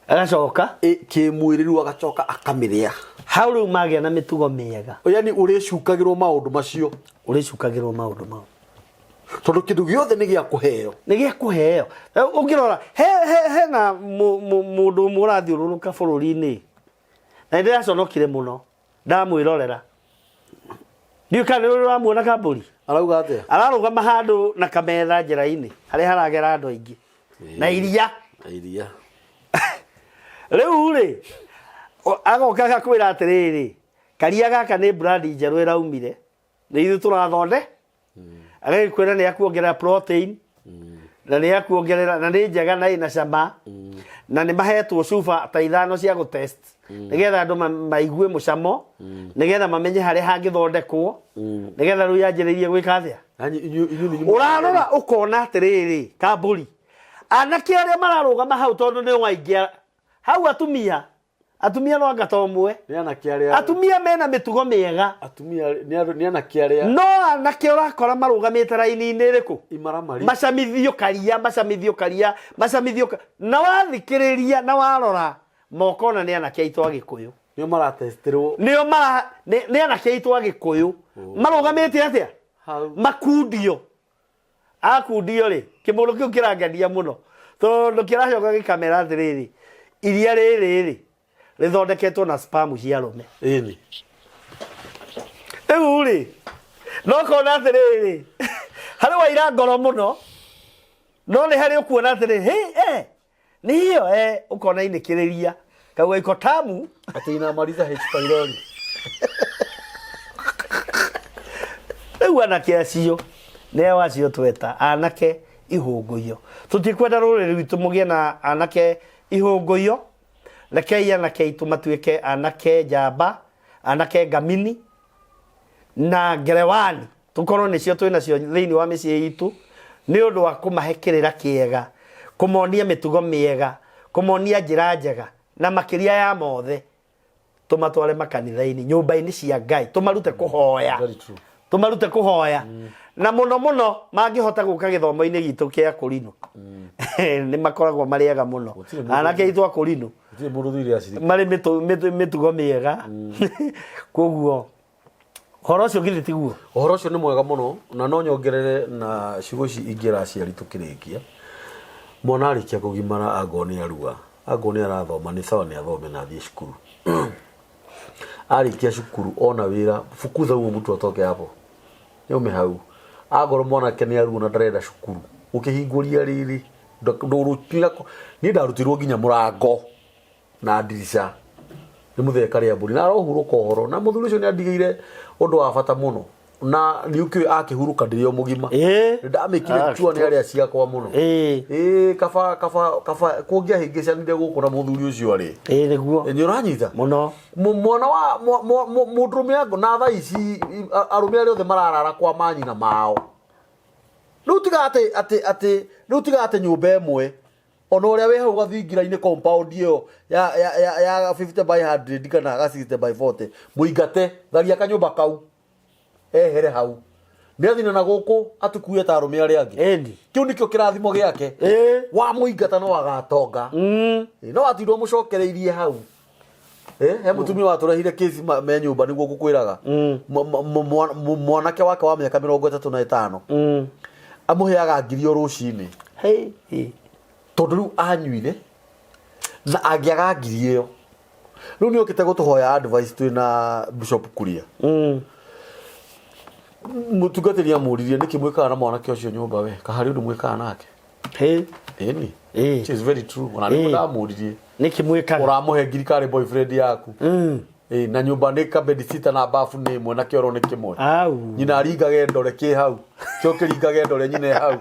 Agacoka. Kĩmwĩrĩ rĩu agacoka akamĩrĩa. Hau rĩu magĩa na mĩtugo mĩega. Yaani ũrĩcukagĩrwo maũndũ macio. Ũrĩcukagĩrwo maũndũ mau. Tondũ kĩndũ gĩothe nĩ gĩa kũheo. Nĩ gĩa kũheo. Ũngĩrora, hena mũndũ ũmwe ũrathiũrũrũka bũrũri-inĩ. Na nĩ ndĩraconokire mũno. Ndamwĩrorera. Ndiũĩ kana nĩ ũramuona kambũri. Arauga atĩa? Ararũgama handũ na kametha njĩra-inĩ, harĩa haragera andũ aingĩ. Na iria. Na iria. Rĩu rĩ, agoka agakwĩra atĩrĩrĩ, karia gaka nĩ brand njerũ ĩraumire. Nĩ ithuĩ tũrathonde agagĩkwĩra nĩ akuongerera protein na nĩ akuongerera na nĩ njega na ĩna cama na nĩ mahetwo cuba ta ithano cia gũtest nĩgetha andũ maigue mũcamo, nĩgetha mamenye harĩa hangĩthondekwo, nĩgetha rĩu yanjĩrĩirie gwĩka atĩa. Nanyi inyuĩ nĩ inyuĩ. Ũrarora ũkona atĩrĩrĩ, kambũri anake arĩa mararũgama hau, tondũ nĩ waingĩ hau, atumia no anga ta ũmwe. Nĩ anake arĩa Atumia mena mĩtugo mĩega. Atumia nĩ anake arĩa No anake ũrakora marũgamĩte raini-inĩ ĩrĩkũ? Imaramari. Macamithio karia, macamithio karia, macamithio na wathikĩrĩria na warora mokona nĩ anake aitũ a Gĩkũyũ. Nĩo maratestirwo. Nĩo mara nĩ anake aitũ a Gĩkũyũ marũgamĩte atĩa? Hau. Makundio akundio rĩ, kĩmũndũ kĩu kĩrangenia mũno tondũ kĩracoka gĩkamera atĩrĩrĩ, iria rĩrĩ rĩ rĩthondeketwo na sperm cia arũme. Ĩni. Rĩu rĩ, no kona atĩrĩrĩ, harĩ waira ngoro mũno, no nĩ harĩ ũkuona atĩrĩrĩ, hĩ nĩ hiyo ũkona inĩkĩrĩria kauga iko tamu. Atĩ inamaliza H pylori. Rĩu anake acio nĩo acio tweta anake ihũngũiyo. Tũtikwenda rũrĩrĩ rwitũ mũgĩe na anake ihũngũiyo. Rekei anake aitũ matuĩke anake njamba, anake ngamini na ngerewani, tũkorwo nĩcio twĩ nacio thĩinĩ wa mĩciĩ itũ, nĩ ũndũ wa kũmahe kĩrĩra kĩega, kũmonia mĩtugo mĩega, kũmonia njĩra njega, na makĩria ya mothe tũmatware makanitha-inĩ, nyũmba-inĩ cia Ngai, tũmarute kũhoya. Very true. Tũmarute kũhoya, na mũno mũno mangĩhota gũka gĩthomo-inĩ gitũ kĩa kũrinũ, nĩ makoragwo marĩ ega mũno. Gũtirĩ mũndũ- Anake aitũ a kũrinũ Gũtirĩ mũndũ thũire aciriki. Marĩ mĩtugo mĩega. Koguo ũhoro ũcio githĩ tiguo? Ũhoro ũcio nĩ mwega mũno, na no nyongerere na ciugo ici ingĩra aciari tũkĩrĩkia. Mwana arĩkia kũgimara, angorwo nĩ arua, angorwo nĩ arathoma, nĩ sawa, nĩ athome na athiĩ cukuru. Arĩkia cukuru ona wĩra, fukuza huo mtu atoke hapo, yaume hau. Angorwo mwanake nĩ aruo na ndarenda cukuru, ũkĩhingũria rĩrĩ ndũrũtiga. Niĩ ndarutirwo nginya mũrango na ndirica nĩ mũthee karĩa mbũri na arohurũka ũhoro, na mũthuri ũcio nĩ andigĩire ũndũ wa bata mũno, na nĩ ũkĩũĩ akĩhurũka ndĩrĩ o mũgima. Nĩ ndamĩkire chua nĩ arĩa ciakwa mũno. Ĩĩ, kaba kũngĩahĩngĩcanire gũkũ na mũthuri ũcio arĩ. Ĩĩ, nĩguo. Nĩ ũranyita? Mũno. Mwana wa mũndũrũme ango na thaa ici arũme arĩa othe mararara kwa manyina mao rĩu, tiga atĩ rĩu, tiga atĩ nyũmba ĩmwe, ona ũrĩa wĩ hau gathingira-inĩ, compound ĩyo ya 50 by 100 kana ga 60 by 40, mũingate, tharia kanyũmba kau, ehere hau, nĩ athina na gũkũ atukue ta arũme arĩa angĩ. Kĩu nĩkĩo kĩrathimo gĩake. Wamũingata no agatonga. No atirwo mũcokereirie hau. He mũtumia watũrehire kĩci me nyũmba nĩguo ngũkwĩraga. Mwanake wake wa mĩaka 35 amũheaga ngiri o rũcinĩ. Hey, hey. Tondũ rĩu anyuire na angĩaga ngiri ĩyo, rĩu nĩ okĩte gũtũhoya advice twĩ na Bishop Kuria. Mũtungatĩri amũririe, nĩkĩ mwĩkaga na mwanake ũcio nyũmba we kaharĩ ũndũ mwĩkaga nake? Hey. Ĩni. Which is very true, ona nĩguo ndamũririe. Nĩkĩ mwĩkaga? Ũramũhe ngiri karĩ boyfriend yaku? Ĩ, na nyũmba nĩ kabedsitter na bafu nĩ ĩmwe na kĩoro nĩ kĩmwe. Au. Nyina aringage ndore kĩ hau, kĩo kĩringage ndore nyina e hau.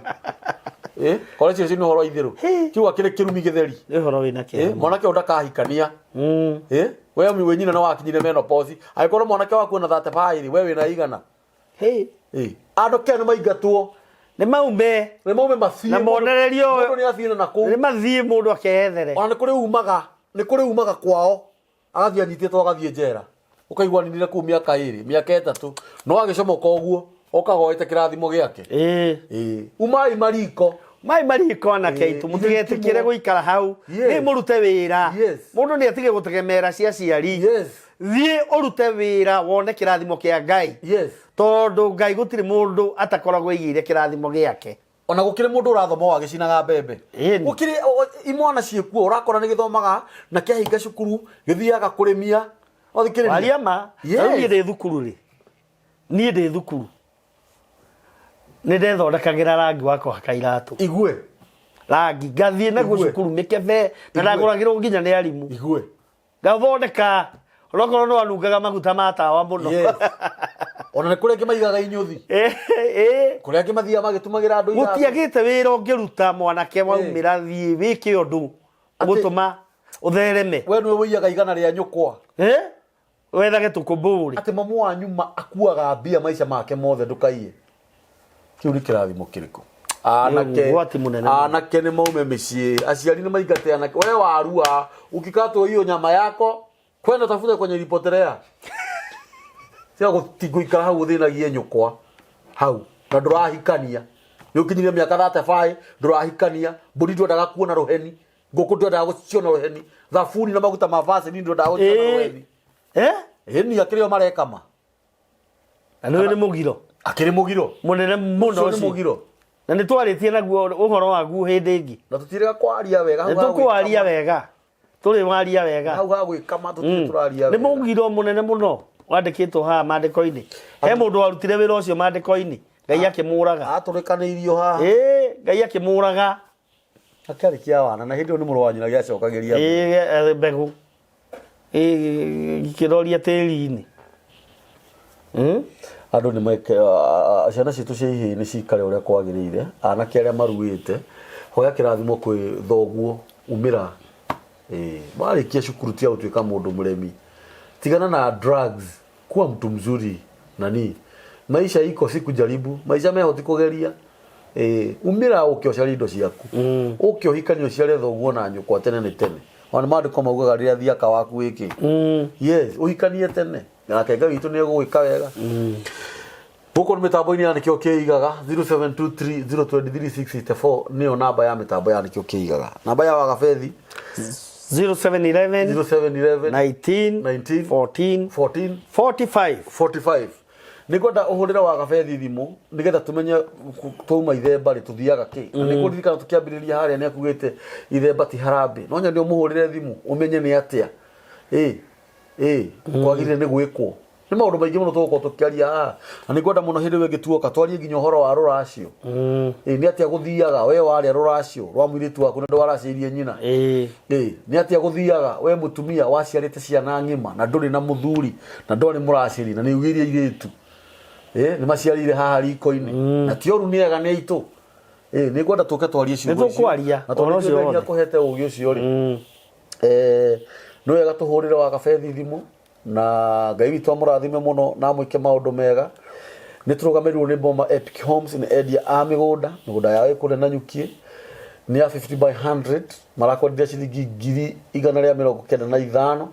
Ĩ, kore cio nĩ ũhoro wa itherũ, kĩu akĩrĩ kĩrumi gĩtheri. Nĩ ũhoro wĩna kĩeha. Mwanake ũyũ ndakahikania. Ĩ, we wĩ nyina no wakinyire menopause, angĩkorwo mwanake waku ena 35 rĩ, we wĩna igana? Hey. Ĩ, andũ kĩa nĩ maingatwo. Nĩ maume. Nĩ maume mathiĩ. Na monererio. Mũndũ nĩ athiĩ na kũu. Nĩ mathiĩ mũndũ akeyethere. Ona nĩ kũrĩ umaga kwao agathiĩ anyitĩtwo, agathiĩ njera, ũkaigua ninire kũu mĩaka 2, mĩaka 3, no agĩcomoka ũguo okagoete kĩrathimo gĩake. Ĩ, umai mariko. Mai mariko, anake aitũ, mũtigetĩkĩre gũikara hau. Nĩ mũrute wĩra. Mũndũ nĩ atige gũtegemera cia ciari. Thiĩ ũrute wĩra wone kĩrathimo kĩa Ngai. Tondũ Ngai gũtirĩ mũndũ atakoragwo aigĩire kĩrathimo gĩake. Ona gũkĩrĩ mũndũ ũrathoma o agĩcinaga mbembe. Gũkĩrĩ imwana ciĩkuo ũrakora nĩ gĩthomaga na kĩahinga cukuru gĩthiaga kũrĩmia. Wathikĩrĩria. Waria ma. Rĩu niĩ ndĩ thukuru rĩ, niĩ ndĩ thukuru nĩ ndethondekagĩra rangi wa kũhaka iratũ. Igue. Rangi ngathiĩ naguo cukuru, mĩkebe, na ndagũragĩrwo nginya nĩ arimũ. Igue. Ngathondeka onokorwo no anungaga maguta ma tawa mũno. Ona nĩ kũrĩ angĩ maigaga inyũthi. Kũrĩ angĩ mathiaga magĩtumagĩra andũ iratũ. Gũtiagĩte wĩra ũngĩruta mwanake waumĩra thiĩ wĩke ũndũ ũgũtũma ũthereme. We nĩwe wĩiyaga igana rĩa nyũkwa. Eh? Wethage tũkũmbũrĩ. Atĩ mamu wanyu ma akuaga mbia maica make mothe ndũkaiye. Kĩu nĩ kĩrathimo kĩrĩkũ? Anake, Ũgwati mũnene mũno. anake nĩ maume mĩciĩ, aciari nĩ maingate anake. We warua, ukikatwo hiyo nyama yako, kwenda tafute kwenye ilipotelea. Tiga gũikara hau ũthĩnagie nyũkwa hau na ndũrahikania. Nĩ ũkinyirie mĩaka 35 ndũrahikania, mbũri ndwendaga kuona rũheni, ngũkũ ndwendaga gũciona rũheni, thabuni na maguta ma Vaseline ndwendaga gũciona rũheni. Eh? Ĩni akĩrĩ o marekama. Na nĩ nĩ mũgiro. Akĩrĩ mũgiro. Mũnene mũno Ũcio nĩ ũcio. mũgiro. Na nĩ twarĩtie naguo ũhoro waguo hĩndĩ ĩngĩ. Na tũtirĩga kwaria wega. Nĩ tũkwaria wega. Tũrĩ waria wega. Hau ha gwĩkama tũtirĩ tũraria Nĩ wega. mũgiro mũnene mũno wandĩkĩtwo haha maandĩko-inĩ. He mũndũ warutire wĩra ũcio maandĩko-inĩ. Ngai akĩmũraga. Atũrĩkanĩirio haha. Ĩĩ, Ngai akĩmũraga. Akĩarĩ kĩa wana na hĩndĩ ĩyo nĩ mũrũ wa nyina gĩacokagĩria. Ĩĩ, mbegũ. Ĩĩ, gĩkĩroria tĩri-inĩ. Andũ nĩ meke ciana citũ cia ihĩĩ nĩ cikare ũrĩa kwagĩrĩire. Anake arĩa maruĩte, hoya kĩrathimo kwĩ thoguo, umĩra. Ĩĩ, warĩkia cukuru tiga gũtuĩka mũndũ mũremi. Tigana na drugs, kuwa mtu mzuri nani. Maisha iko si kujaribu, maisha meho ti kũgeria. Ĩĩ, umĩra ũke ũcarie indo ciaku. Ũke ũhikanie ũciare thoguo na nyũkwa tene nĩ tene. Ona maandĩko maugaga rĩrĩa thiaka waku wĩkĩ. Yes, ũhikanie tene. Nake Ngai witũ nĩ egũgwĩka wega. Gũkũ nĩ mĩtambo-inĩ ya nĩkĩo kĩigaga 0723023664 nĩyo namba ya mĩtambo ya nĩkĩo kĩigaga. Namba ya Wagabethi 0711 0711 19 19 14 14 45. 45. Nĩngwenda ũhũrĩre Wagabethi thimũ nĩgetha tũmenye twauma ithemba rĩ tũthiaga kĩ. Na nĩngũririkana tũkĩambĩrĩria harĩa nĩ akugĩte ithemba ti harambĩ. No nyende ũmũhũrĩre thimũ ũmenye nĩ atĩa. Ĩ ĩ kwagĩrĩire nĩ gwĩkwo. Nĩ maũndũ maingĩ mũno tũgũkorwo tũkĩaria haha. Na nĩngwenda mũno hĩndĩ ĩyo ĩngĩ tuoka twarie nginya ũhoro wa rũracio. Ĩ nĩ atĩa gũthiaga we warĩa rũracio rwa mũirĩtu waku na ndwaracĩirie nyina. Ĩĩ. Ĩ nĩ atĩa gũthiaga we mũtumia waciarĩte ciana ng'ima na ndũrĩ na mũthuri na ndwarĩ mũracĩri na nĩ ugĩire airĩtu. Ĩ nĩ maciarĩire haha riko-inĩ. Na ti ũru nĩ ega nĩ aitũ. Ĩ nĩ ngwenda tũke twarie ciugo Nĩ tũkwaria Na tondũ ũhoro ũcio Ngai wothe. nĩakũhete ũgĩ ũcio rĩ. Nĩ wega tũhũrĩre Wagabethi thimũ na Ngai witũ amũrathime mũno na amwĩke maũndũ mega. Nĩ tũrũgamĩrĩirwo nĩ Boma Epic Homes, nĩ endia a mĩgũnda, mĩgũnda yao ĩ kũrĩa Nanyuki, nĩ ya 50 by 100, marakwenderia ciringi 195,000,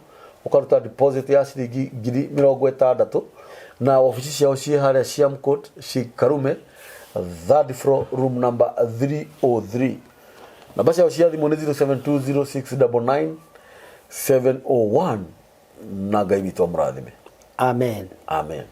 ũkaruta deposit ya ciringi 60,000, na wabici ciao ciĩ harĩa Siam Court, Karume, third floor, room number 303. Namba ciao cia thimũ nĩ 0720699701 na Ngai witũ amũrathime. Amen. Amen.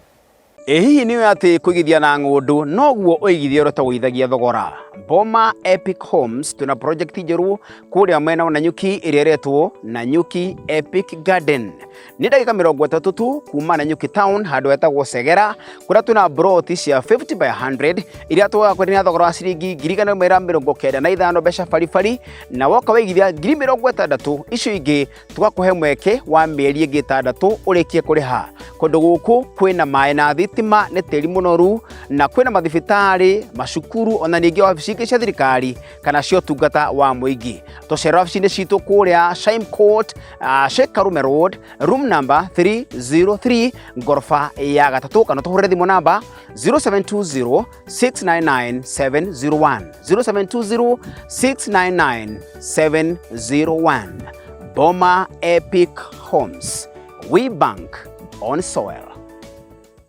Ĩ hihi nĩ ũĩ atĩ kũigithia na ng'ũndũ noguo ũigithia ũrĩa ũtagũithagia thogora? Boma Epic Homes twĩna project njerũ kũrĩa mwena wa Nanyuki ĩrĩa ĩretwo Nanyuki Epic Garden. Nĩ ndagĩka 30 tu kuma Nanyuki town handũ hetagwo Segera kũrĩa twĩna broti cia 50 by 100 iria tũgakwenderia na thogora wa ciringi 195,000 mbeca baribari, na woka waigithia 60,000 icio ingĩ tũgakũhe mweke wa mĩeri ĩngĩ 6 ũrĩkie kũrĩha. Kũndũ gũkũ kwĩna maĩ na thitima, nĩ tĩri mũnoru, na kwĩna mathibitarĩ, macukuru, ona ningĩ wabici ingĩ cia thirikari kana cia ũtungata wa mũingĩ. Tũcera wabici-inĩ citũ kũrĩa Shime Court, Sheikh Karume Road, room number 303, ngoroba ya gatatũ, kana tũhũrĩre thimũ namba 0720 699 701, 0720 699 701. Boma Epic Homes, we bank on soil.